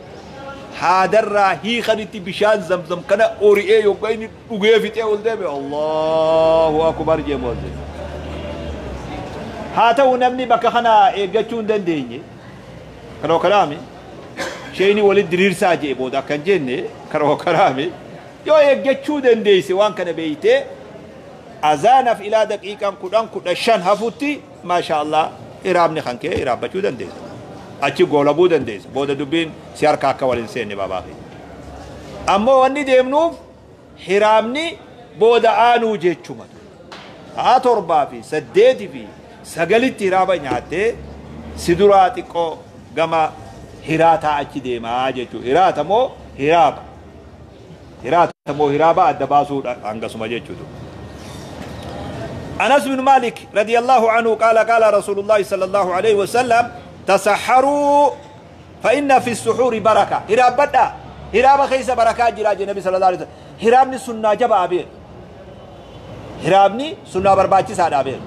[SPEAKER 1] haadarraa hiikanitti bishaan Zamzam kana ori'ee yoggaa inni dhugee fixee ol deeme Allahu akbar jee muazzin. Haa ta'u, namni bakka kana eeggachuu hin dandeenye, kanuma kanaami sheeyni walit diriirsaa jee booda akkan jenne. Kanuma kanaami yoo eeggachuu dandeeyse, waan kana beeytee azaanaaf ilaa daqiiqaan 10 15 hafutti, maasha Allah, iraabni kan kee iraabbachuu dandeessa, achi goolabuu dandeessa. Booda dubbiin si harka akka wal hin seenne babaa fi ammoo wanni deemnuuf hiraamni Booda aanuu jechuma. Sa'a 7 fi 8 fi 9tti hiraaba nyaattee si duraa xiqqoo gama hiraataa achi deemaa jechuudha. Hiraata moo hiraaba? Hiraata moo hiraaba adda baasuudha hangasuma jechuudha. أنس بن مالك رضي الله عنه قال قال رسول الله صلى الله عليه وسلم تسحروا فإن في السحور بركة. هراب بدا هراب خيس بركة جراج النبي صلى الله عليه وسلم. هرابني سنة جبا أبير، هرابني سنة برباچي ساد أبير.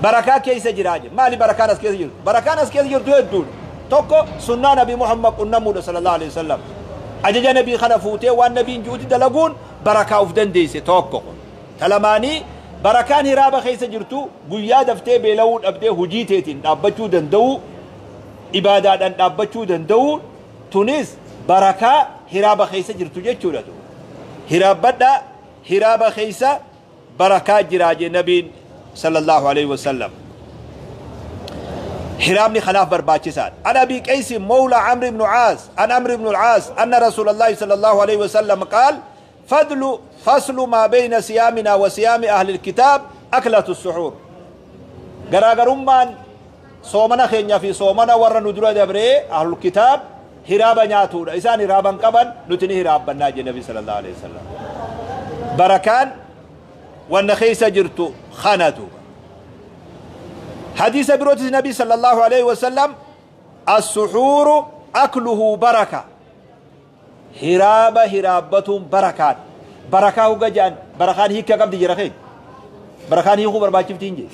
[SPEAKER 1] بركة كيس جراج مالي بركة ناس كيس جرد، بركة ناس كيس جرد دون توكو سنة نبي محمد قلنا صلى الله عليه وسلم. أجج نبي خلفوته والنبي جودي دلقون بركة أفدن ديسي توكو تلماني بركان هرابة خيس جرتو قيا دفتي بلون أبدي هجيتين أبتشو دندو إبادة أن أبتشو دندو تونس بركة هرابة خيس جرتو جتشو لدو هرابة هرابة خيس بركة جراج النبي صلى الله عليه وسلم. هرامني خلاف برباچسان. عن أبي قيس مولى عمرو بن عاص عن عمرو بن العاص أن رسول الله صلى الله عليه وسلم قال فضل فصل ما بين صيامنا وصيام أهل الكتاب أكلة السحور. غراغرمان صومنا خينيا في صومنا ور ندرا دبري أهل الكتاب هرابا نياتو إسان هرابا قبن نتني هرابا ناجي النبي صلى الله عليه وسلم. بركان والنخيس جرتو خانتو. حديث بروت النبي صلى الله عليه وسلم السحور أكله بركة. هرابة هرابة بركات. بركة هو جان بركان هيك قبل جرخين بركان هيك برباجب تينجي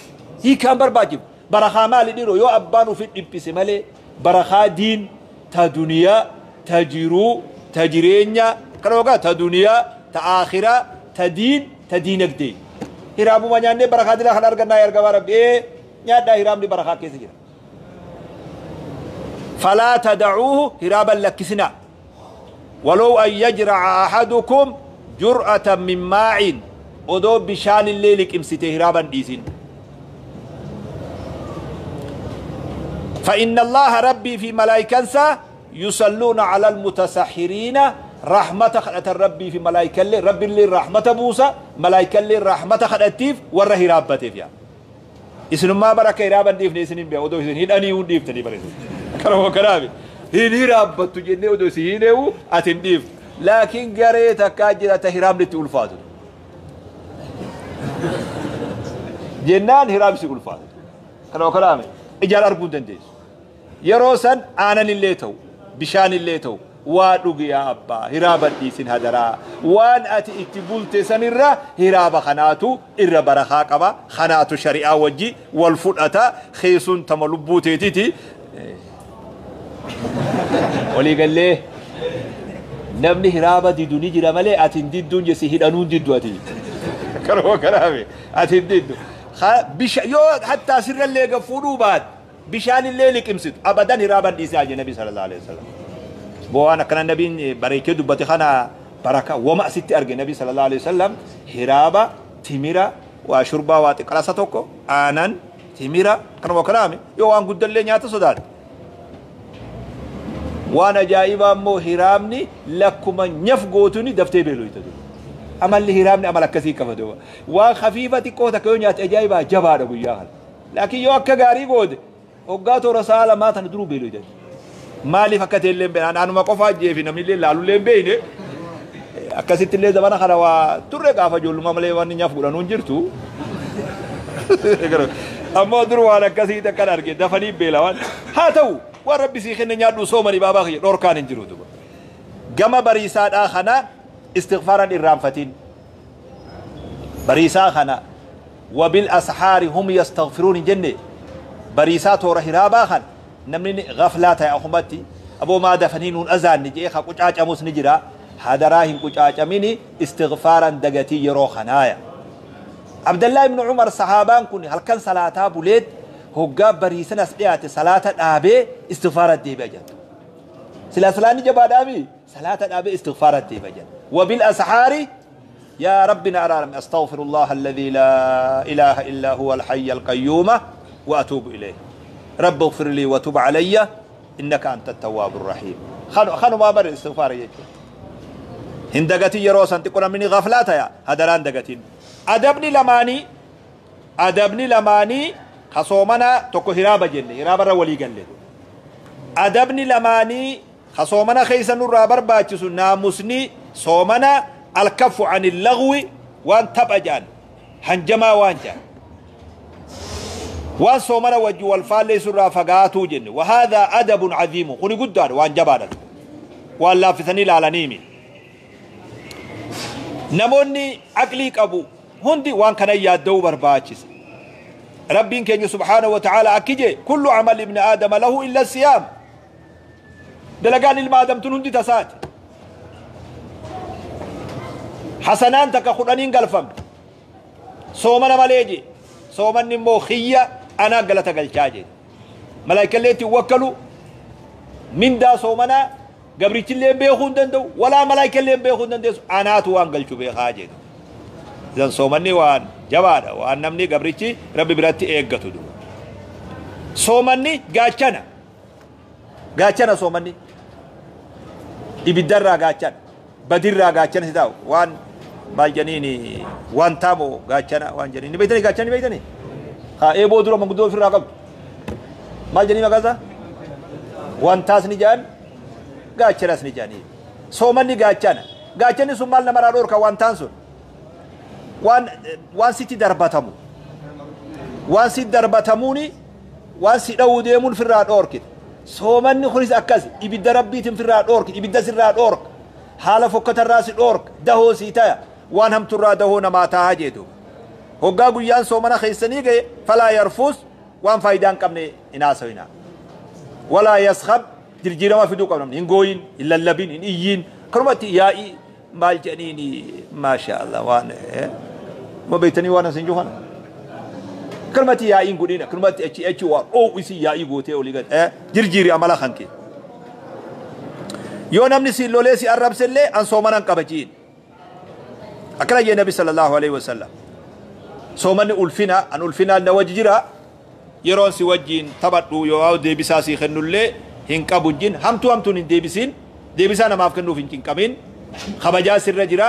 [SPEAKER 1] هيك برباجب بركة مال ديرو يو أبانو في الإبس مالي بركة دين تدنيا تجرو تجرينيا كروكا تدنيا تآخرة تدين تدينك دين هرابو ما جانني بركة دلا خلار کرنا يا رب إيه يا دا هرام دي بركة كيسي جرا فلا تدعوه هرابا لكسنا ولو أن يجرع أحدكم جرأة من ماع ودو بشان الليل كمسته هرابا ديسين فإن الله ربي في ملائكنسا يصلون على المتسحرين رحمة خلقت ربي في ملائكة اللي ربي اللي رحمة بوسى ملائكة اللي رحمة خلقتيف وره هرابتيف يا إسنو ما بركة هرابا ديفني إسنين بيا ودو إسنين أني وديفتني بريسن كلامه كلامي هني رابطو جنة ودو سينه أتنديف لكن قريت كاجرة هرام لتقول فاتو جنان هرام سيقول فاتو كلامه كلامي إجال أرجون تنديس يروسن أنا اللي تو بشان اللي تو وادوغ يا أبا هرابة ديسين هدرا وان أتي اتبولت سنرة هرابة خناتو إر برخا قبا خناتو شريعة وجي والفرأة خيسون تملبو تيتي ولي قال لي نمني هرابة دي دوني جرا مالي أتين ديدون جسي هدانون ديدو أتي كرهو كرامي أتين ديدو يو حتى سر اللي قفونو بعد بشان الليل كمسد أبدا هرابة ديسا النبي صلى الله عليه وسلم بوانا كان النبي بريكه دبتي خنا بركة وما ست أرجع النبي صلى الله عليه وسلم هرابة تميرة وشربة واتقرصة توكو آنان تميرة كانوا كلامي يو أن قد اللي نيات صداد وانا جايبا مو هرامني لكم نفقوتني دفتي بيلو يتدو أما اللي هرامني أما لكسي كفدوا وخفيفة كوتا كيونيات أجايبا جبار أبو ياهل لكن يو أكا غاري قود وقاتو رسالة ما تندرو بيلو يتدو مالي فكت اللي بين أنا ما قفا جيفي نمني اللي لالو اللي بيني أكاسيت اللي زمان خلا وترك أفجول ما ملي واني نفقنا نونجرتو أما درو على كاسيت كنارك دفني بيلوان هاتو وربي سيخن نيادو سومني بابا خي دوركان انجرو دوبا جما بريسات آخنا استغفارا الرامفتين بريسا خنا وبالأسحار هم يستغفرون جنة بريسات ورهرابا خن نمني غفلات يا أخواتي أبو ما دفنين أزان نجي خا قجاج أموس نجرا هذا قجاج أميني استغفارا دقتي يروخنايا عبد الله بن عمر صحابان كن هل كان صلاة بوليد هو بريسنا سبيعة صلاة أبي استغفار الديبجة سلا نجبا أبي صلاة أبي استغفار الديبجة وبالأسحار يا ربنا أرارم أستغفر الله الذي لا إله إلا هو الحي القيوم وأتوب إليه رب اغفر لي وتب علي إنك أنت التواب الرحيم خانوا ما بر استغفار يجي Hin dagatin yeroo san xiqqoo namni ni gaflaa taya hadaraan dagatin. Adabni lamaanii adabni lamaanii ka soomana tokko hiraaba jenne hiraabarra walii galle. Adabni lamaanii ka soomana keessa nurraa barbaachisu naamusni soomana alkaffu anil lagwi waan tapha jedhan hanjamaa waan jedhan waan soomana wajji wal faalleessu irraa fagaatuu jenne. Wahaadhaa adabun caziimu kuni guddaadha waan jabaadha waan laaffisanii ilaalaniimi. Namoonni aqlii qabu hundi waan kana yaadda'uu barbaachisa. Rabbiin keenya subhaanahu wa ta'aala akki jee kullu amal ibni aadama lahu illa siyaam. Dalagaan ilma aadamtun hundi tasaati. Hasanaan takka kudhaniin galfamte. Soomana malee jee. Soomanni immoo xiyya anaa galata galchaa jee. Malaayikallee ittiin wakkalu mindaa soomanaa gabrichillee beekuu hin danda'u walaa malaayikallee beekuu hin dandeessu anaatu waan galchu beekaa jedhu. Isan soomanni waan jabaadha waan namni gabrichi rabbi biratti eeggatu duuba. Soomanni gaachana. Gaachana soomanni. Ibiddarraa gaachana. Badirraa gaachana si taa'u waan maal janiini waan taamoo gaachana waan janiini ni beektanii gaachana ni beektanii? Haa eeboo dura manguddoo ofirraa qabdu. Maal janii maqaa isaa? Wantaas ni jedhan gaachanas ni jedhanii. Soomanni gaachana. Gaachanni sun maal namarraa dhorka wantaan sun? Waan waan sitti darbatamu. Waan sitti darbatamuuni waan si dha'uu deemuun firraa dhorkite. Soomanni kunis akkas ibidda rabbiitiin firraa dhorki ibidda sirraa dhorka. Haala fokkatarraa si dhorka dahoo sii taya waan hamturraa dahoo namaa tahaa jedhu. Hoggaa guyyaan soomana keessanii gahe falaa yarfuus waan faayidaa hin qabne hin haasawinaa. Walaa yaskhab jirjiirama fiduu qabna hin gooyin hin lallabin hin iyyiin kanumatti yaa'ii maal jedhaniini maasha Allah waan ma beektanii waan asin jiru kana. Kanumatti yaa'iin godhin akkanumatti achi achi waan oowwisi yaa'ii gootee olii gad jirjiiri amala kan kee. Yoo namni si lolee si arrabsellee an soomanan qaba jiin. Akkana jee Nabi sallallahu alaihi wasallam. Soomanni ulfina an ulfinaan na wajji jira yeroon si wajjiin taphadhu yoo deebisaa sii kennullee hin qabu jin hamtuu hamtuun hin deebisiin deebisaa namaaf kennuuf hin cinqamin kabajaa sirra jira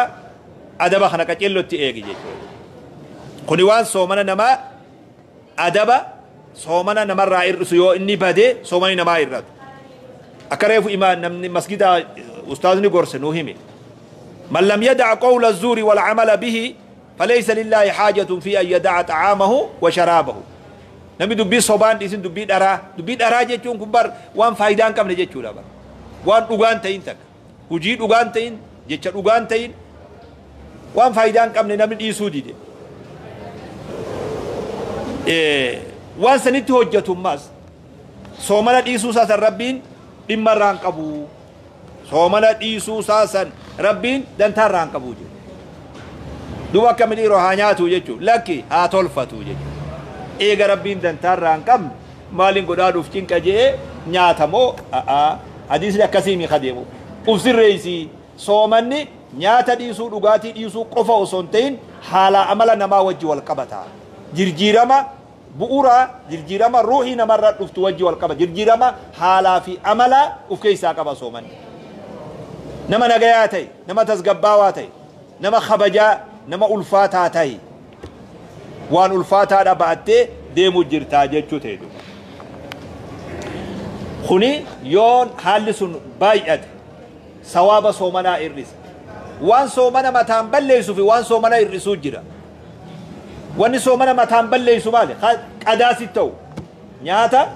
[SPEAKER 1] adaba kana qaceellotti eegi jechuudha. Kuni waan soomana namaa adaba soomana namarraa hir'isu yoo inni bade soomani namaa hir'atu. Akka reefu imaa namni masgidaa ustaazni gorse nuu hime. Man lam yada'a qawla zuuri wal amala bihi falaysa lillaahi haajatun fi an yada'a ta'aamahu wa sharaabahu. Namni dubbii sobaan dhiisin dubbii dharaa dubbii dharaa jechuun kun bar waan faayidaa hin qabne jechuudha bar. Waan dhugaan ta'in takka hujii dhugaan ta'in jecha dhugaan ta'in waan faayidaa hin qabne namni dhiisuu dide. Waan sanitti hojjetummaas soomana dhiisuu isaa san rabbiin dhimma irraa hin qabu. Soomana dhiisuu isaa san rabbiin dantaa irraa hin qabu jedhu. Duuba akkami dhiiroo haa nyaatu jechuudha. Lakki haa tolfatu jechuudha. Eega rabbiin dantaa irraa hin qabne maaliin godhaa dhuuf cinqa je'ee nyaata moo hadiisni akkasii mi kadeemu. Uf sirreessii soomanni nyaata dhiisuu dhugaatii dhiisuu qofa osoo hin ta'in haala amala namaa wajji wal qabata. Jirjiirama bu'uura jirjiirama ruuhii namarra dhuftu wajji wal qaba. Jirjiirama haalaa fi amala uf keessaa qaba soomanni. Nama nagayaa ta'e, nama tasgabbaawaa ta'e, nama kabajaa, nama ulfaataa ta'e. Waan ulfaataadha ba'attee deemuu jirtaa jechuu ta'e duuba. Kuni yoon haalli sun baay'ate sawaaba soomanaa hir'isa. Waan soomana mataan balleessuu fi waan soomana hir'isuu jira. Wanni soomana mataan balleessu maali? Qadaa si ta'u nyaata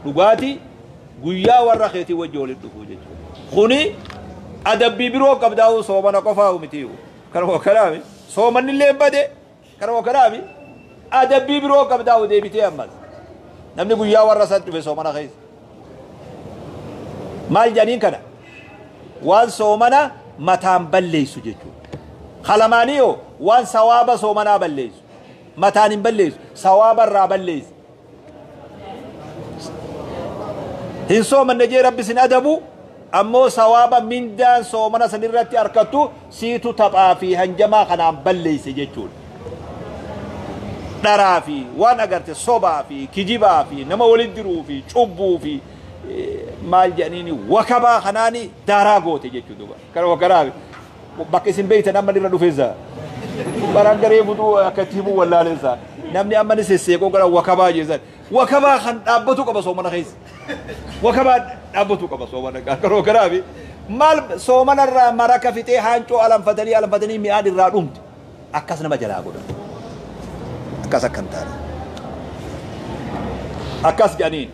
[SPEAKER 1] dhugaatii guyyaa warra keetii wajji walitti dhufuu jechuudha. Kuni adabbii biroo qabdaa'uu soomana qofaa miti. Kanuma kanaami soomanni illee bade kanuma kanaami adabbii biroo qabdaa'uu deebitee ammas. Namni guyyaa warra san dhufe soomana keessa. Maal jedhaniin kana? Waan soomana mataan balleessu jechuudha. Kalamaanii yoo waan sawaaba soomanaa balleessu. Mataan hin balleessu sawaaba irraa balleessu. Hin soomanne jee rabbi sin adabu ammoo sawaaba mindaan soomana san irratti harkattu siitu taphaa fi hanjamaa kanaan balleesse jechuudha. Dharaa fi waan agarte sobaa fi kijibaa fi nama walitti diruu fi cubbuu fi maal jedhaniini wakabaa kanaani daaraa goote jechuudha. Kanuma kanaa Bakka isin beeytan amma irra dhufeessa. Baraan garee butuu akka itti himuu wallaalessa. Namni amma ni sesseeqoo gara wakabaa jeessan. Wakabaa kan dhaabbatu qaba soomana keessa. Wakabaa dhaabbatu qaba soomana garoo garaafi. Maal soomanarraa maraka fixee haancoo alanfatanii alanfatanii mi'aan irraa dhumte. Akkas nama jalaa godha. Akkas akka hin taane. Akkas jedhaniin.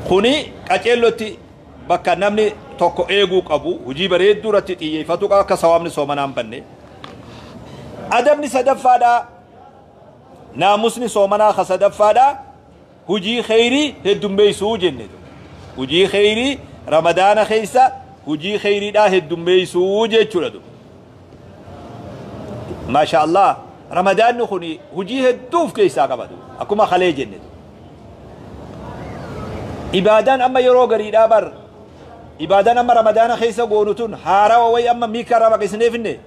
[SPEAKER 1] Kuni qaceellotti bakka namni tokko eeguu qabu hojii bareedduu irratti xiyyeeffatu qaba akka sawaabni soomanaa hin banne. Adabni sadaffaadhaa naamusni soomanaa ka sadaffaadhaa hujii kheyrii heddummeessuu jenne. Hujii kheyrii Ramadaana keessa hujii kheyriidhaa heddummeessuu jechuudha. Maasha Allah Ramadaanni kun hujii hedduu of keessaa qaba akkuma kalee jenne. Ibaadaan amma yeroo gariidhaa bar ibaadaan amma Ramadaana keessa goonu tun haarawa wayi amma miikaa irraa baqisnee finne.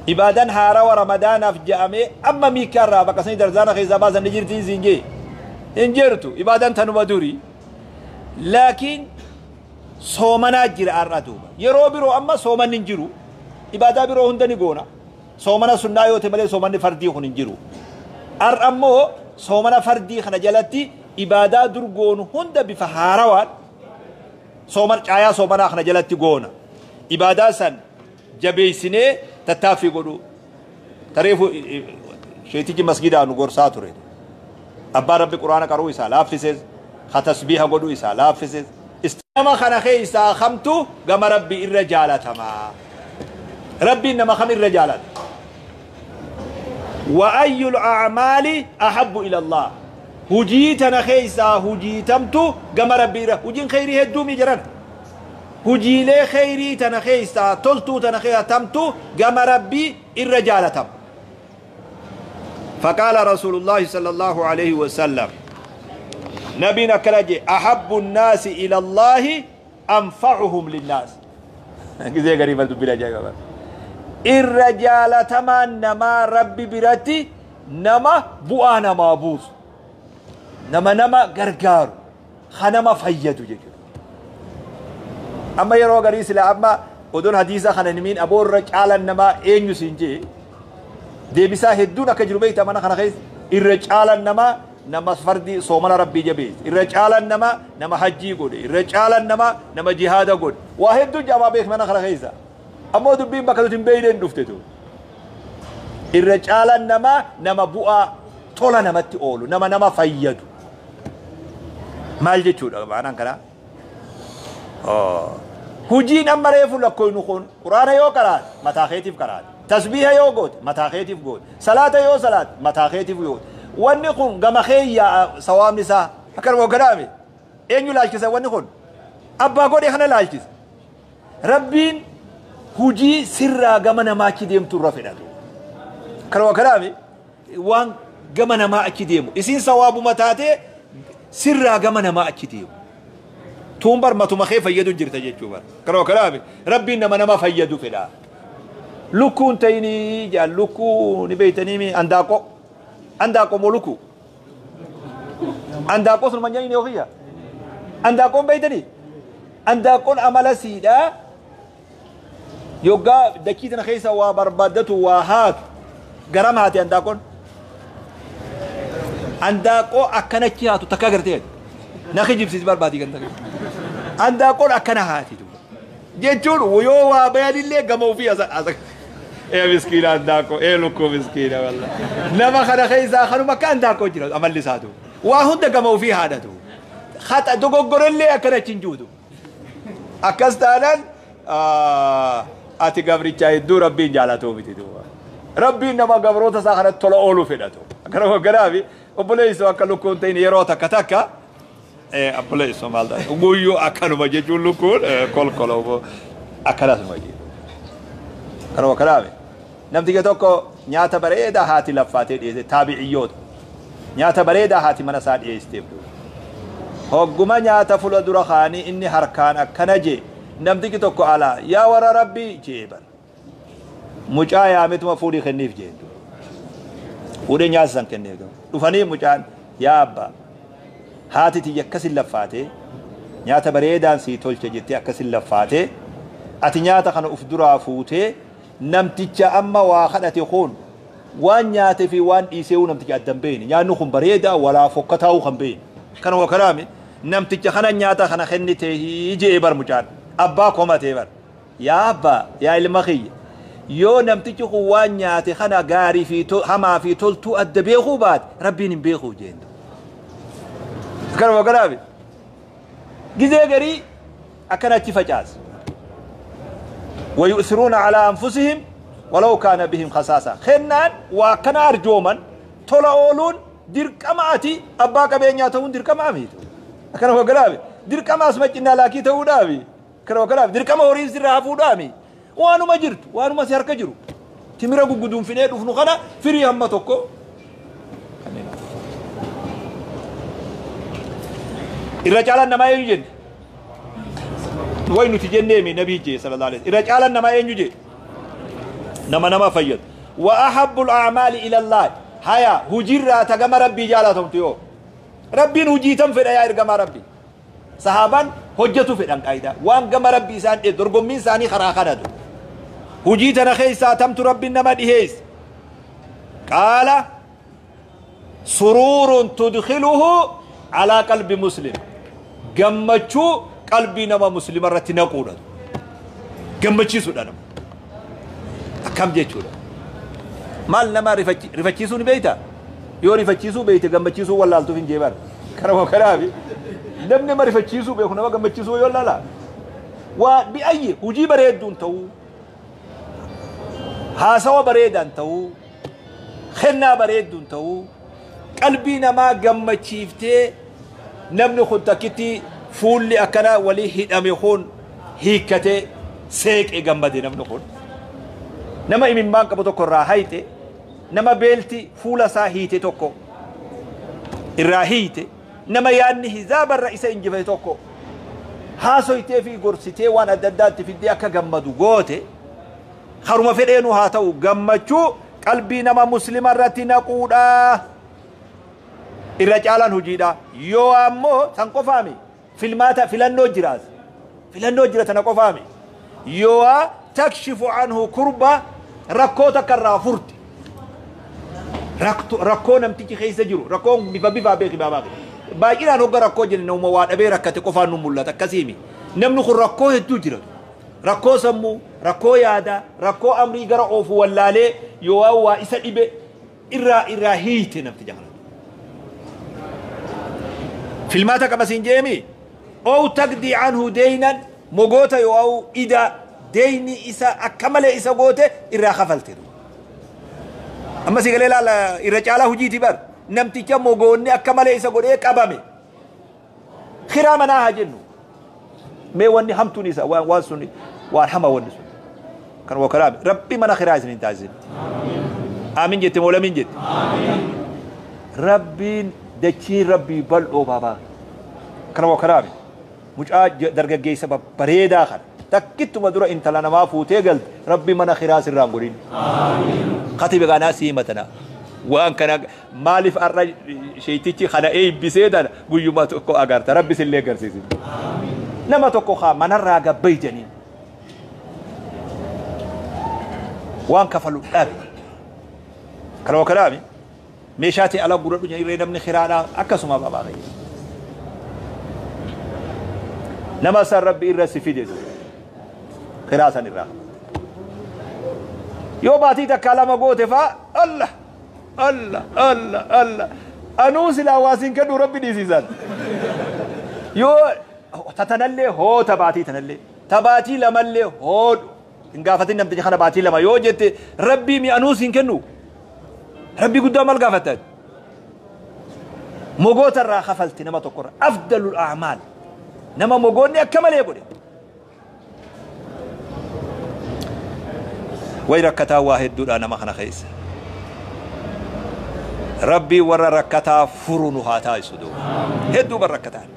[SPEAKER 1] Ibaadaan haarawa Ramadaanaaf ja'amee amma miikaa irraa baqasanii darzaana keessaa baasan ni jirti siin jee. Hin jirtu ibaadaan tanuma duri. Laakiin soomanaa jira har'a duuba. Yeroo biroo amma soomanni hin jiru. Ibaadaa biroo hunda ni goona. Soomana sunnaa yoo ta'e malee soomanni fardii kun hin jiru. Har'a ammoo soomana fardii kana jalatti ibaadaa dur goonu hunda bifa haarawaan sooman caayaa soomanaa kana jalatti goona. Ibaadaa san jabeessinee tattaaffii godhu. Tareefu sheetichi masgidaa nu gorsaa ture. Abbaan Rabbi Quraana qaruu isaa laaffises, ka tasbiiha godhuu isaa laaffises. Nama kana keessaa kamtu gama Rabbi irra jaalatamaa? Rabbiin nama kam irra jaalata? Wa ayyul a'maali ahabbu ila Allah. Hujii tana keessaa hujii tamtu gama Rabbi irra. Hujiin kheyrii hedduu mi jiran? Hujiilee kheyrii tana keessaa toltuu tana keessaa tamtu gama Rabbi irra jaalatama. فقال رسول الله صلى الله عليه وسلم نبينا كلاجي أحب الناس إلى الله أنفعهم للناس. كذا غريبة دبلا جاي الرجال تما نما ربي برتي نما بؤانا ما بوس نما نما غرغار خنما فيدو جيجو. أما يرو غريس لا أما ودون حديثة خنمين أبو الرجال نما إنيو سنجي deebisaa hedduun akka jiru beekta mana kana keessa irra caalan nama nama fardi soomana rabbii jabeesse, irra caalan nama nama hajjii godhe, irra caalan nama nama jihaada godhe, waa hedduun jabaa beek mana kana keessa. Ammoo dubbiin bakka nuti hin beekneen dhufte tu. Irra caalan nama nama bu'aa tola namatti oolu, nama nama fayyadu. Maal jechuudha maanaan kanaa? Hujiin amma reefu lakkoofnu kun quraana yoo qaraate mataa keetiif qaraate. Tasbiiha yoo goote mataa keetiif goote. Salaata yoo salaate mataa keetiif goote. Wanni kun gama keeyyaa sawaabni isaa akkanuma gadaame. Eenyu laalchisa wanni kun? Abbaa godhe kana laalchisa. Rabbiin hujii sirraa gama namaa achi deemtu irra fedhatu. Akkanuma gadaame waan gama namaa achi deemu. Isiin sawaabuma taatee sirraa gama namaa achi deemu. Tuun bar matuma kee fayyadu jirta jechuu bar. Akkanuma gadaame Rabbiin nama nama fayyadu fedha. Lukkuun ta'inii jaan lukkuu ni beeytanii andaaqoo. Andaaqoo moo lukkuu? Andaaqoo sun manyaan inni ofiyya. Andaaqoon beeytanii? Andaaqoon amala siidhaa yoggaa dachii tana keessa waa barbaaddatu waa haatu garam haati andaaqoon. Andaaqoo akkanachi haatu takka agartee na kijibsiis barbaadii kan takka. Andaaqoon akkana haati jechuun yoo waa bayanillee gama ofii asa. Ee miskiina andaaqoo, ee lukkuu miskiina walla. Nama kana keessaa kanuma akka andaaqoo jira amalli isaatu. Waa hunda gama ofii haadhatu. Haxa dogoggorellee akkana achi hin juutu. Akkas taanaan ati gabrichaa hedduu Rabbiin jaalatuu miti duuba. Rabbiin nama gabroota isaa kanatti tola ooluu fedhatu. Akkana hogganaafi obboleessoo akka lukkuun ta'in yeroo takka takka obboleessoo maal ta'a guyyuu akkanuma jechuun lukkuun kolkoloo akkanasuma jedhu. Kanuma kanaafi namticha tokko nyaata bareedaa haati laffaatee dhiyeesse taabi'iyyoota. Nyaata bareedaa haati mana isaa dhiyeesseef. Hogguma nyaata fuula dura kaanii inni harkaan akkana jee namtichi tokko alaa yaa warra Rabbii jee bara. Mucaa yaametuma fuudhii kenniif jee. Fuudhee nyaata san kenneef. Dhufanii mucaan yaa abbaa haati tiyya akkasin laffaatee nyaata bareedaan sii tolche jettee akkasin laffaatee Ati nyaata kana uf duraa fuutee namticha amma waa kadhate kun waan nyaate fi waan dhiisee namticha addan beeyne. Nyaanni kun bareedaa walaa fokkataa'uu kan beeyne. Kana waa kalaami namticha kana nyaata kana kennitee je'ee bar mucaan abbaa komatee bar. Yaa abbaa, yaa ilma kiyya, yoo namtichi kun waan nyaate kana gaarii fi hamaa fi toltuu adda beekuu baate rabbiin hin beekuu jeen. Kana waa kalaami gizee garii akkana achi facaasa. ويؤثرون على أنفسهم ولو كان بهم خصاصة. خنان وكان أرجوما تولا أولون dirqamaati abbaa qabeenyaa ta'uun dirqama miiti. Akkana hogganaami. Dirqama asuma cinnaa laakii ta'uudhaafi. Akkana hogganaami. Dirqama horiin sirraa hafuudhaami. Waanuma jirtu, waanuma si harka jiru. Timira gugguduunfinee dhufnu kana firii hamma tokko. Irra caalaan namaa eenyu jenne? Way nuti jenneemi nabii jee sallallahu alaihi wasallam. Irra caalaan namaa eenyu jee? Nama nama fayyadu. Wa ahabbul a'maali ila Allah. Haya hujirraa ta gama rabbii jaalatamtu yoo. Rabbiin hujii tam fedha yaa ergamaa rabbii. Sahaabaan hojjetu fedhan qaayidaa. Waan gama rabbii isaan dhiyeessu dorgommiin isaanii karaa kanatu. Hujii tana keessaa tamtu rabbiin nama dhiheesse. Qaala suruurun tudkhiluhu alaa qalbi muslim. Gammachuu qalbii nama muslima irratti naquudha. Gammachiisuudha nama. Akkam jechuudha. Maal nama rifachiisuu ni beeyta? Yoo rifachiisuu beeyte gammachiisuu wallaaltuuf hin jeebar. Kanuma kanaafi namni nama rifachiisuu beeku nama gammachiisuu yoo laala. Waa bi'ayyi hujii bareedduun ta'uu, haasawa bareedaan ta'uu, kennaa bareedduun ta'uu, qalbii namaa gammachiiftee namni kun takkitti fuulli akkana walii hidhame kun hiikkatee seeqee gammade namni kun. Nama imimmaan qabu tokko irraa hayte, nama beelti fuula isaa hiite tokko irraa hiite, nama yaadni hizaaba irra isa injifate tokko haasoytee fi gorsitee waan adda addaatti fiddee akka gammadu goote, haruma fedheenu haa ta'u gammachuu qalbii nama muslima irratti naquudha. Irra caalaan hojiidha. Yoo ammoo san qofaami filmaata filannoo jiraas. Filannoo jira tana qofaami. Yoo takshifu anhu kurba rakkoo takka irraa furte. Rakkoo namtichi keessa jiru rakkoon bifa bifaa beeki baabaa. Baay'inaan hogga rakkoo jenne nama waa dhabee rakkate qofaan nu mul'ata akkasiimi. Namni kun rakkoo hedduu jira. Rakkoo sammuu, rakkoo yaadaa, rakkoo amrii gara oofu wallaalee yoo waa isa dhibe irraa hiite namticha kana. Filmaata qaba siin jeemi. Ow taqdii anhu deynan mogoota yoo ida deyni isa akka malee isa goote irraa kafalte. Amma si galee laala irra caalaa hojiiti bar. Namticha mogoonni akka malee isa godhee qabame. Kiraa manaa haa jennu. Mee wanni hamtuun isa waan sun waan hama wanni sun. Kan waa kalaame rabbi mana kiraa isin hin taasisin. Aamin jette moo lamiin jette? Rabbiin dachiin rabbii bal'oo baabaa. Kan waa kalaame mucaa dargaggeessa bareedaa kana. Takkittuma dura intala namaa fuutee galte rabbi mana kiraa sirraan godhin. Katibe kanaa sii matana. Waan kana maaliif har'a sheetichi kana eebbisee tana guyyuma tokko agarta rabbi sillee agarsiisin. Nama tokko haa manarraa gabbayjanii. Waan kafalu dhabe. Kanuma kanaami meeshaa ta'e ala gurra dhunya irree namni kiraadhaa akkasuma babaa. Nama san rabbi irra si fide kiraa san irraa. Yoo baatii takkaa lama goote faa Allah Allah Allah Allah anuu silaa waa siin kennu rabbi dhiisisan. Yoo tatanallee hoota baatii tanallee tabaatii lamallee hoodhu hin gaafatin namticha kana baatii lama yoo jette rabbii mi anuu siin kennu rabbii guddaa maal gaafattan? Mogoota irraa kafalti nama tokkorra afdalul a'maal nama mogoonni akka malee godhe. Way rakkataa waa hedduudha nama kana keessa. Rabbii warra rakkataa furu nu haa taasisu duuba. Hedduu bar rakkataan.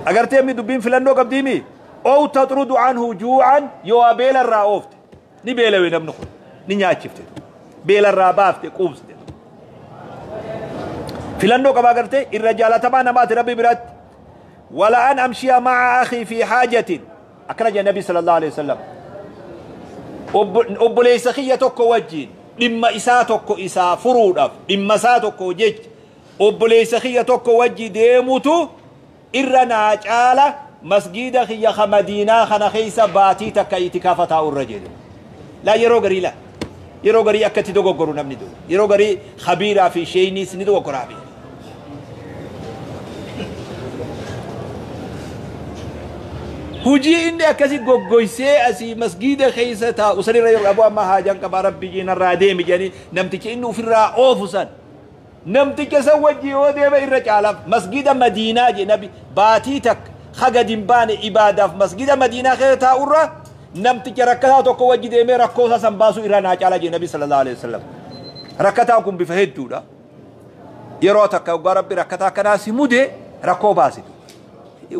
[SPEAKER 1] Agartee mi dubbiin filannoo qabdiimi? Ow taxrudu anhu juucan yoo beela irraa oofte. Ni beelawe namni kun. Ni nyaachifte. Beela irraa baafte quubsite. Filannoo qaba agartee irra jaalatamaa namaati rabbi biratti. Wala an amshiya ma'a akhi fi haajatin. Akkana jedhe Nabi sallallahu alaihi wasallam. Obboleessa kiyya tokko wajjiin dhimma isaa tokko isaa furuudhaaf, dhimma isaa tokko jecha obboleessa kiyya tokko wajji deemutu irra naa caala masgiida kiyya ka Madiinaa kana keessa baatii takka itikaafa taa'u irra jedhe. Laa, yeroo garii, laa, yeroo garii akkatti dogoggoru namni duuba. Yeroo garii khabiiraa fi sheeyniis ni dogoggoraa beeka. Hujii inni akkasi goggoysee asii masgiida keessa taa'u sanirra yeroo aboo amma haajaan qabaa, rabbi jiinarraa deemi jedhanii, namtichi inni ofirraa oofu san, namticha san wajji yoo deeme irra caalaaf masgiida Madiinaa jedhe nabi baatii takka haga hin baane ibaadaaf masgiida Madiinaa keessa taa'urra, namticha rakkataa tokko wajji deemee rakkoo isaa san baasuu irra naa caala jedhe nabi sallallahu alaihi wasallam. Rakkataan kun bifa hedduudha. Yeroo takka waggaa rabbi rakkataa akkanaa si mude, rakkoo baasitu.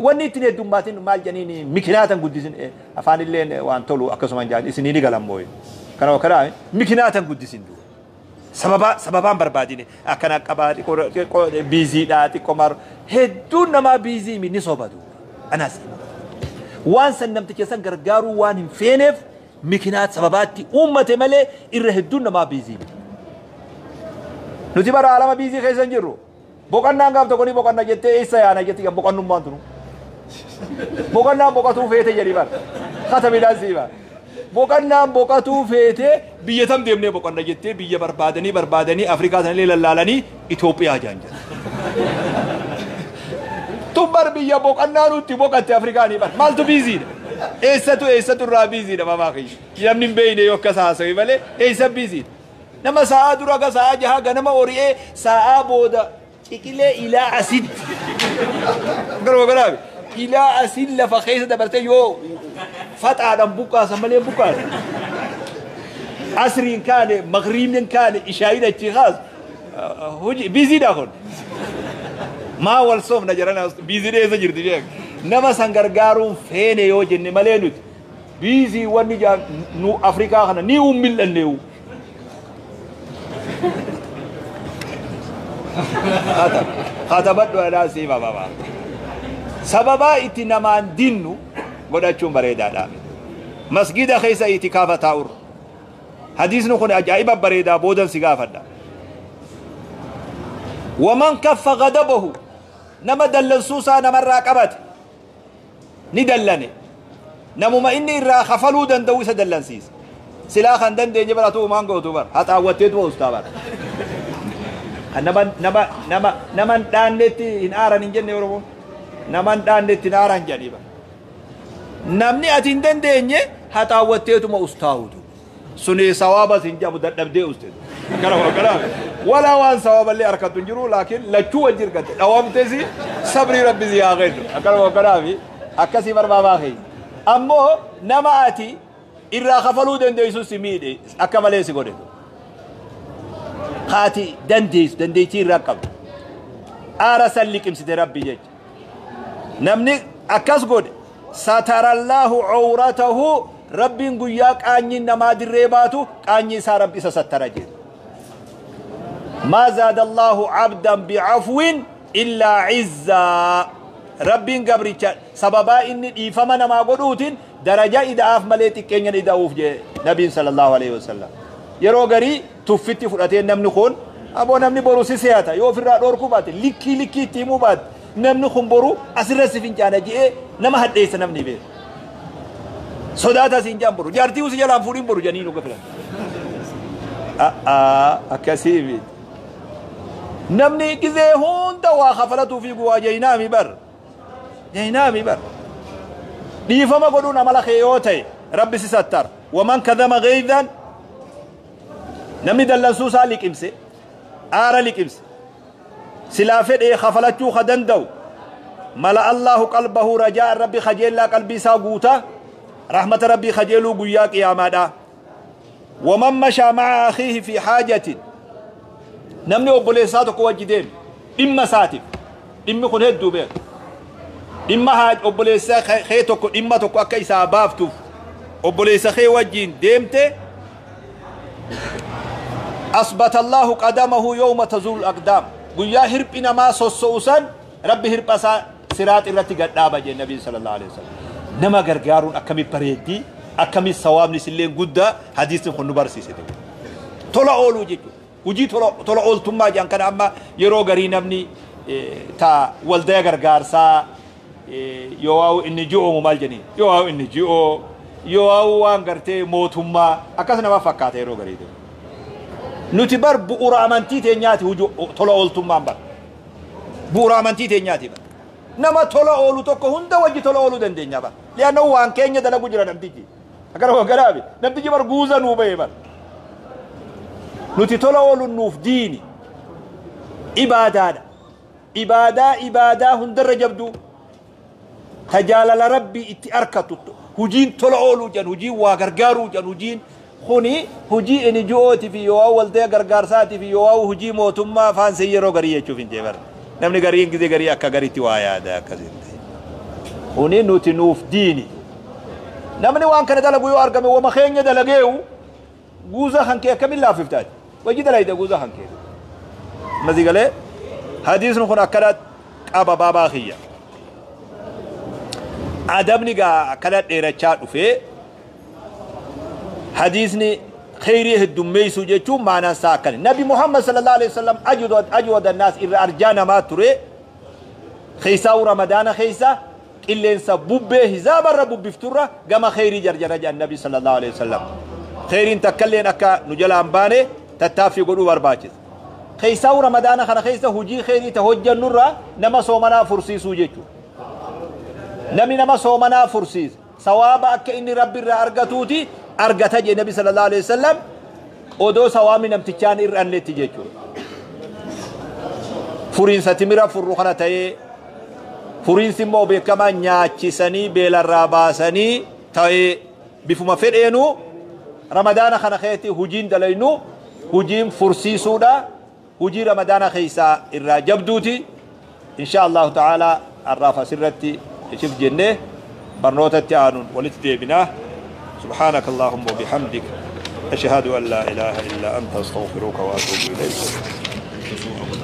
[SPEAKER 1] Wanni ittiin heddummaatiin maal jedhaniin mikinaatan guddisin, afaan illeen waan tolu akkasuma jaan isinii ni galan mooye. Kana kana mikinaatan guddisin duuba. Sababa sababaan barbaadine akkana qabaa, xiqqoo busydhaa, xiqqoo maar hedduun namaa busy ni soba duuba. Anaas waan san namticha san gargaaruu waan hin feeneef mikinaat sababaatti uummate malee irra hedduun namaa busy. Nuti bara alama busy keessa hin jirru. Boqonnaan gaaf tokko ni boqonna jettee, eessa yaana jetti, boqonnummaan tunu. Boqonnaan boqotuu feete jedhi bara. Katamidhaan sii bara. Boqonnaan boqotuu feete, biyya tam deemnee boqonna jettee, biyya barbaadanii barbaadanii Afrikaa sanillee lallaalanii Itoophiyaa jaan jedha. Tun bar biyya boqonnaa nutti boqatte Afrikaanii bar. Maaltu busydha? Eessatu eessatu irraa busydha mamaa kiyya? Namni hin beekne yoo akkas haasawe malee eessa busydha? Nama sa'aa dura ga sa'aa 6 ganama ori'ee sa'aa booda ciqilee ilaa asitti. Garuma garaabe. Ilaa asin lafa keessa dabartee yoo faxaadhaan buqqaasan malee buqqaasan. Asriin kaane, magriibni kaane, ishaayin achi kaas. Hojii busydha kun. Maa wal soofna jedhan, busy dheessa jirti beek. Nama san gargaaruun feene yoo jenne malee nuti busy wanni jaan nu Afrikaa kana ni ummil'anneewu. Katabadhu alaa sii bababa. Sababaa itti namaan dinnu godhachuun bareedaadha. Masgida keessa itikaafa taa'ur. Hadiisni kun ajaa'iba bareedaa, boodan si gaafadha. Waman kaffa gadabahu, nama dallansuusaa namarraa qabate, ni dallane, namuma inni irraa kafaluu danda'u isa dallansiisa. Silaa kan dandeenye baratu maan gootu bar haxaawwatteetu ustaa bar. Kan nama nama nama nama hin dhaannetti hin aaran hin jenne Oromoo. Nama hin dhaannetti hin aaran jedhanii bar. Namni ati hin dandeenye haxaawwatteetuma ustaa'utu. Suni sawaabas hin jedhamu, dadhabdee uste. Akkana akkana walaa waan sawaaballee harkattu hin jiru, laakiin lachuu wajji hirkatte dhawamtesi sabrii rabbi si haa kennu. Akkana akkanaa fi akkasii barbaadaa keenya. Ammoo nama ati irraa kafaluu dandeessu si miidhe, akka malee si godhe. Haati dandeessu dandeettii irraa qabdu. Aara san liqimsite rabbi jecha. Namni akkas godhe, satarallaahu cawratahu, rabbiin guyyaa qaanyiin namaa dirree baatu qaanyii isaa rabbi isa sattara jedhe. ما زاد الله عبدا بعفو إلا عزا. Rabbiin gabricha sababaa inni dhiifama namaa godhuutiin daraja ida'aaf malee xiqqeenyan ida'uuf jee nabiin sallallahu alaihi wasallam. Yeroo garii tuffitti fudhatee namni kun, aboo namni boru si se'ata, yoo ofirraa dhoorkuu baate, likkii likkii itti himuu baate, namni kun boru asirra si fincaana je'ee nama hadheessa, namni beeku. Sodaata siin jaan, boru jaartii usi jalaan fuudhin boru janii nu gafilan. Akkasii miti. Namni gizee hunda waa kafalatuu fi guwaa jaynaami bar. Jaynaami bar. Dhiifama godhuun amala kee yoo ta'e rabbi si sattara. Waman kadhama gheeydan, namni dallansuu isaa liqimse, aara liqimse, silaa fedhee kafalachuu ka danda'u, mala Allahu qalbahu rajaa, rabbi kajeellaa qalbii isaa guuta, rahmata rabbii kajeeluu guyyaa qiyaamaadha. Waman mashaa maca akhiihi fi haajatin, namni obboleessaa tokko wajji deeme dhimma isaatiif, dhimmi kun hedduu beeku, dhimma obboleessa kee tokko dhimma tokko akka isaa baaftuuf obboleessa kee wajjiin deemte, asbata Allahu qadamahu yawma tazulu aqdaam, guyyaa hirphi namaa sosso'u san rabbi hirpha isaa siraat irratti gadhaaba jee nabiin sallallahu alaihi wasallam. Nama gargaaruun akkami bareeddii, akkami sawaabni isillee guddaa hadiisni kun nu barsiise. Tola ooluu jechuudha. Hujii tola ooltummaa jedhan kana amma yeroo garii namni ta waldaya gargaarsaa yoo waa'u inni ji'oomu maal jedhanii, yoo waa'u inni ji'oo, yoo waa'u waan gartee mootummaa akkas nama fakkaata yeroo garii. Nuti bar bu'uura amantii teenyaati hujii tola ooltummaan bar. Bu'uura amantii teenyaati bar. Nama tola oolu tokko hunda wajji tola ooluu dandeenya bar. Li'anna waan keenya dalagu jira namtichi. Akkana garaabi. Namtichi bar guuza nuu ba'e bar. Nuti tola ooluun nuuf diini. Ibaadaadha. Ibaadaa ibaadaa hundarra jabduu. Tajaalala Rabbii itti arkatu. Hujiin tola ooluu jedhan, hujiin waa gargaaruu jedhan, hujiin kuni hujii NGO'tii fi yoo waldaya gargaarsaatii fi yoo hujii mootummaa faansee yeroo garii jechuuf hin jeebar. Namni gariin gizee garii akka gariitti waa yaada akkasitti. Kuni nuti nuuf diini. Namni waan kana dalagu yoo argame wama keenya dalageewu guuza kan kee akkamiin laaffiftaati? Wajji dalayda guuza kan kee. Masii galee hadiisni kun akkana qaba baabaa kiyya. Adabni gaa akkana dheerachaa dhufee hadiisni kheyrii heddummeessuu jechuun maanaan isaa akkana. Nabi Muhammad sallallahu alaihi wasallam ajwada naas, irra arjaa namaa ture. Keessaa'u Ramadaana keessa qilleensa bubbee hizaabarra bubbifturra gama kheyrii jarjara jedhan Nabi sallallahu alaihi wasallam. Kheyriin takkalleen akka nu jalaan baane tattaaffii godhuu barbaachisa. Keessaa'u Ramadaana kana keessa hujii kheyrii ta hojjannurra nama soomanaa fursiisuu jechuudha. Namni nama soomanaa fursiisa. Sawaaba akka inni Rabbi irraa argatuuti argata jedhe Nabi sallallahu alaihi wasallam, odoo sawaabni namtichaan ir'annetti jechuudha. Furiinsa timira furru kana ta'ee, furiinsi immoo beekamaa nyaachisanii beelarraa baasanii ta'ee, bifuma fedheenuu Ramadaana kana keessatti hujiin dalaynu hujiin fursiisuudha. Hujii Ramadaana keessaa irraa jabduuti. Insha Allahu ta'ala har'aaf asirratti ishif jennee barnootatti aanuun walitti deebinaa. سبحانك اللهم وبحمدك، أشهد أن لا إله إلا أنت، أستغفرك وأتوب إليك.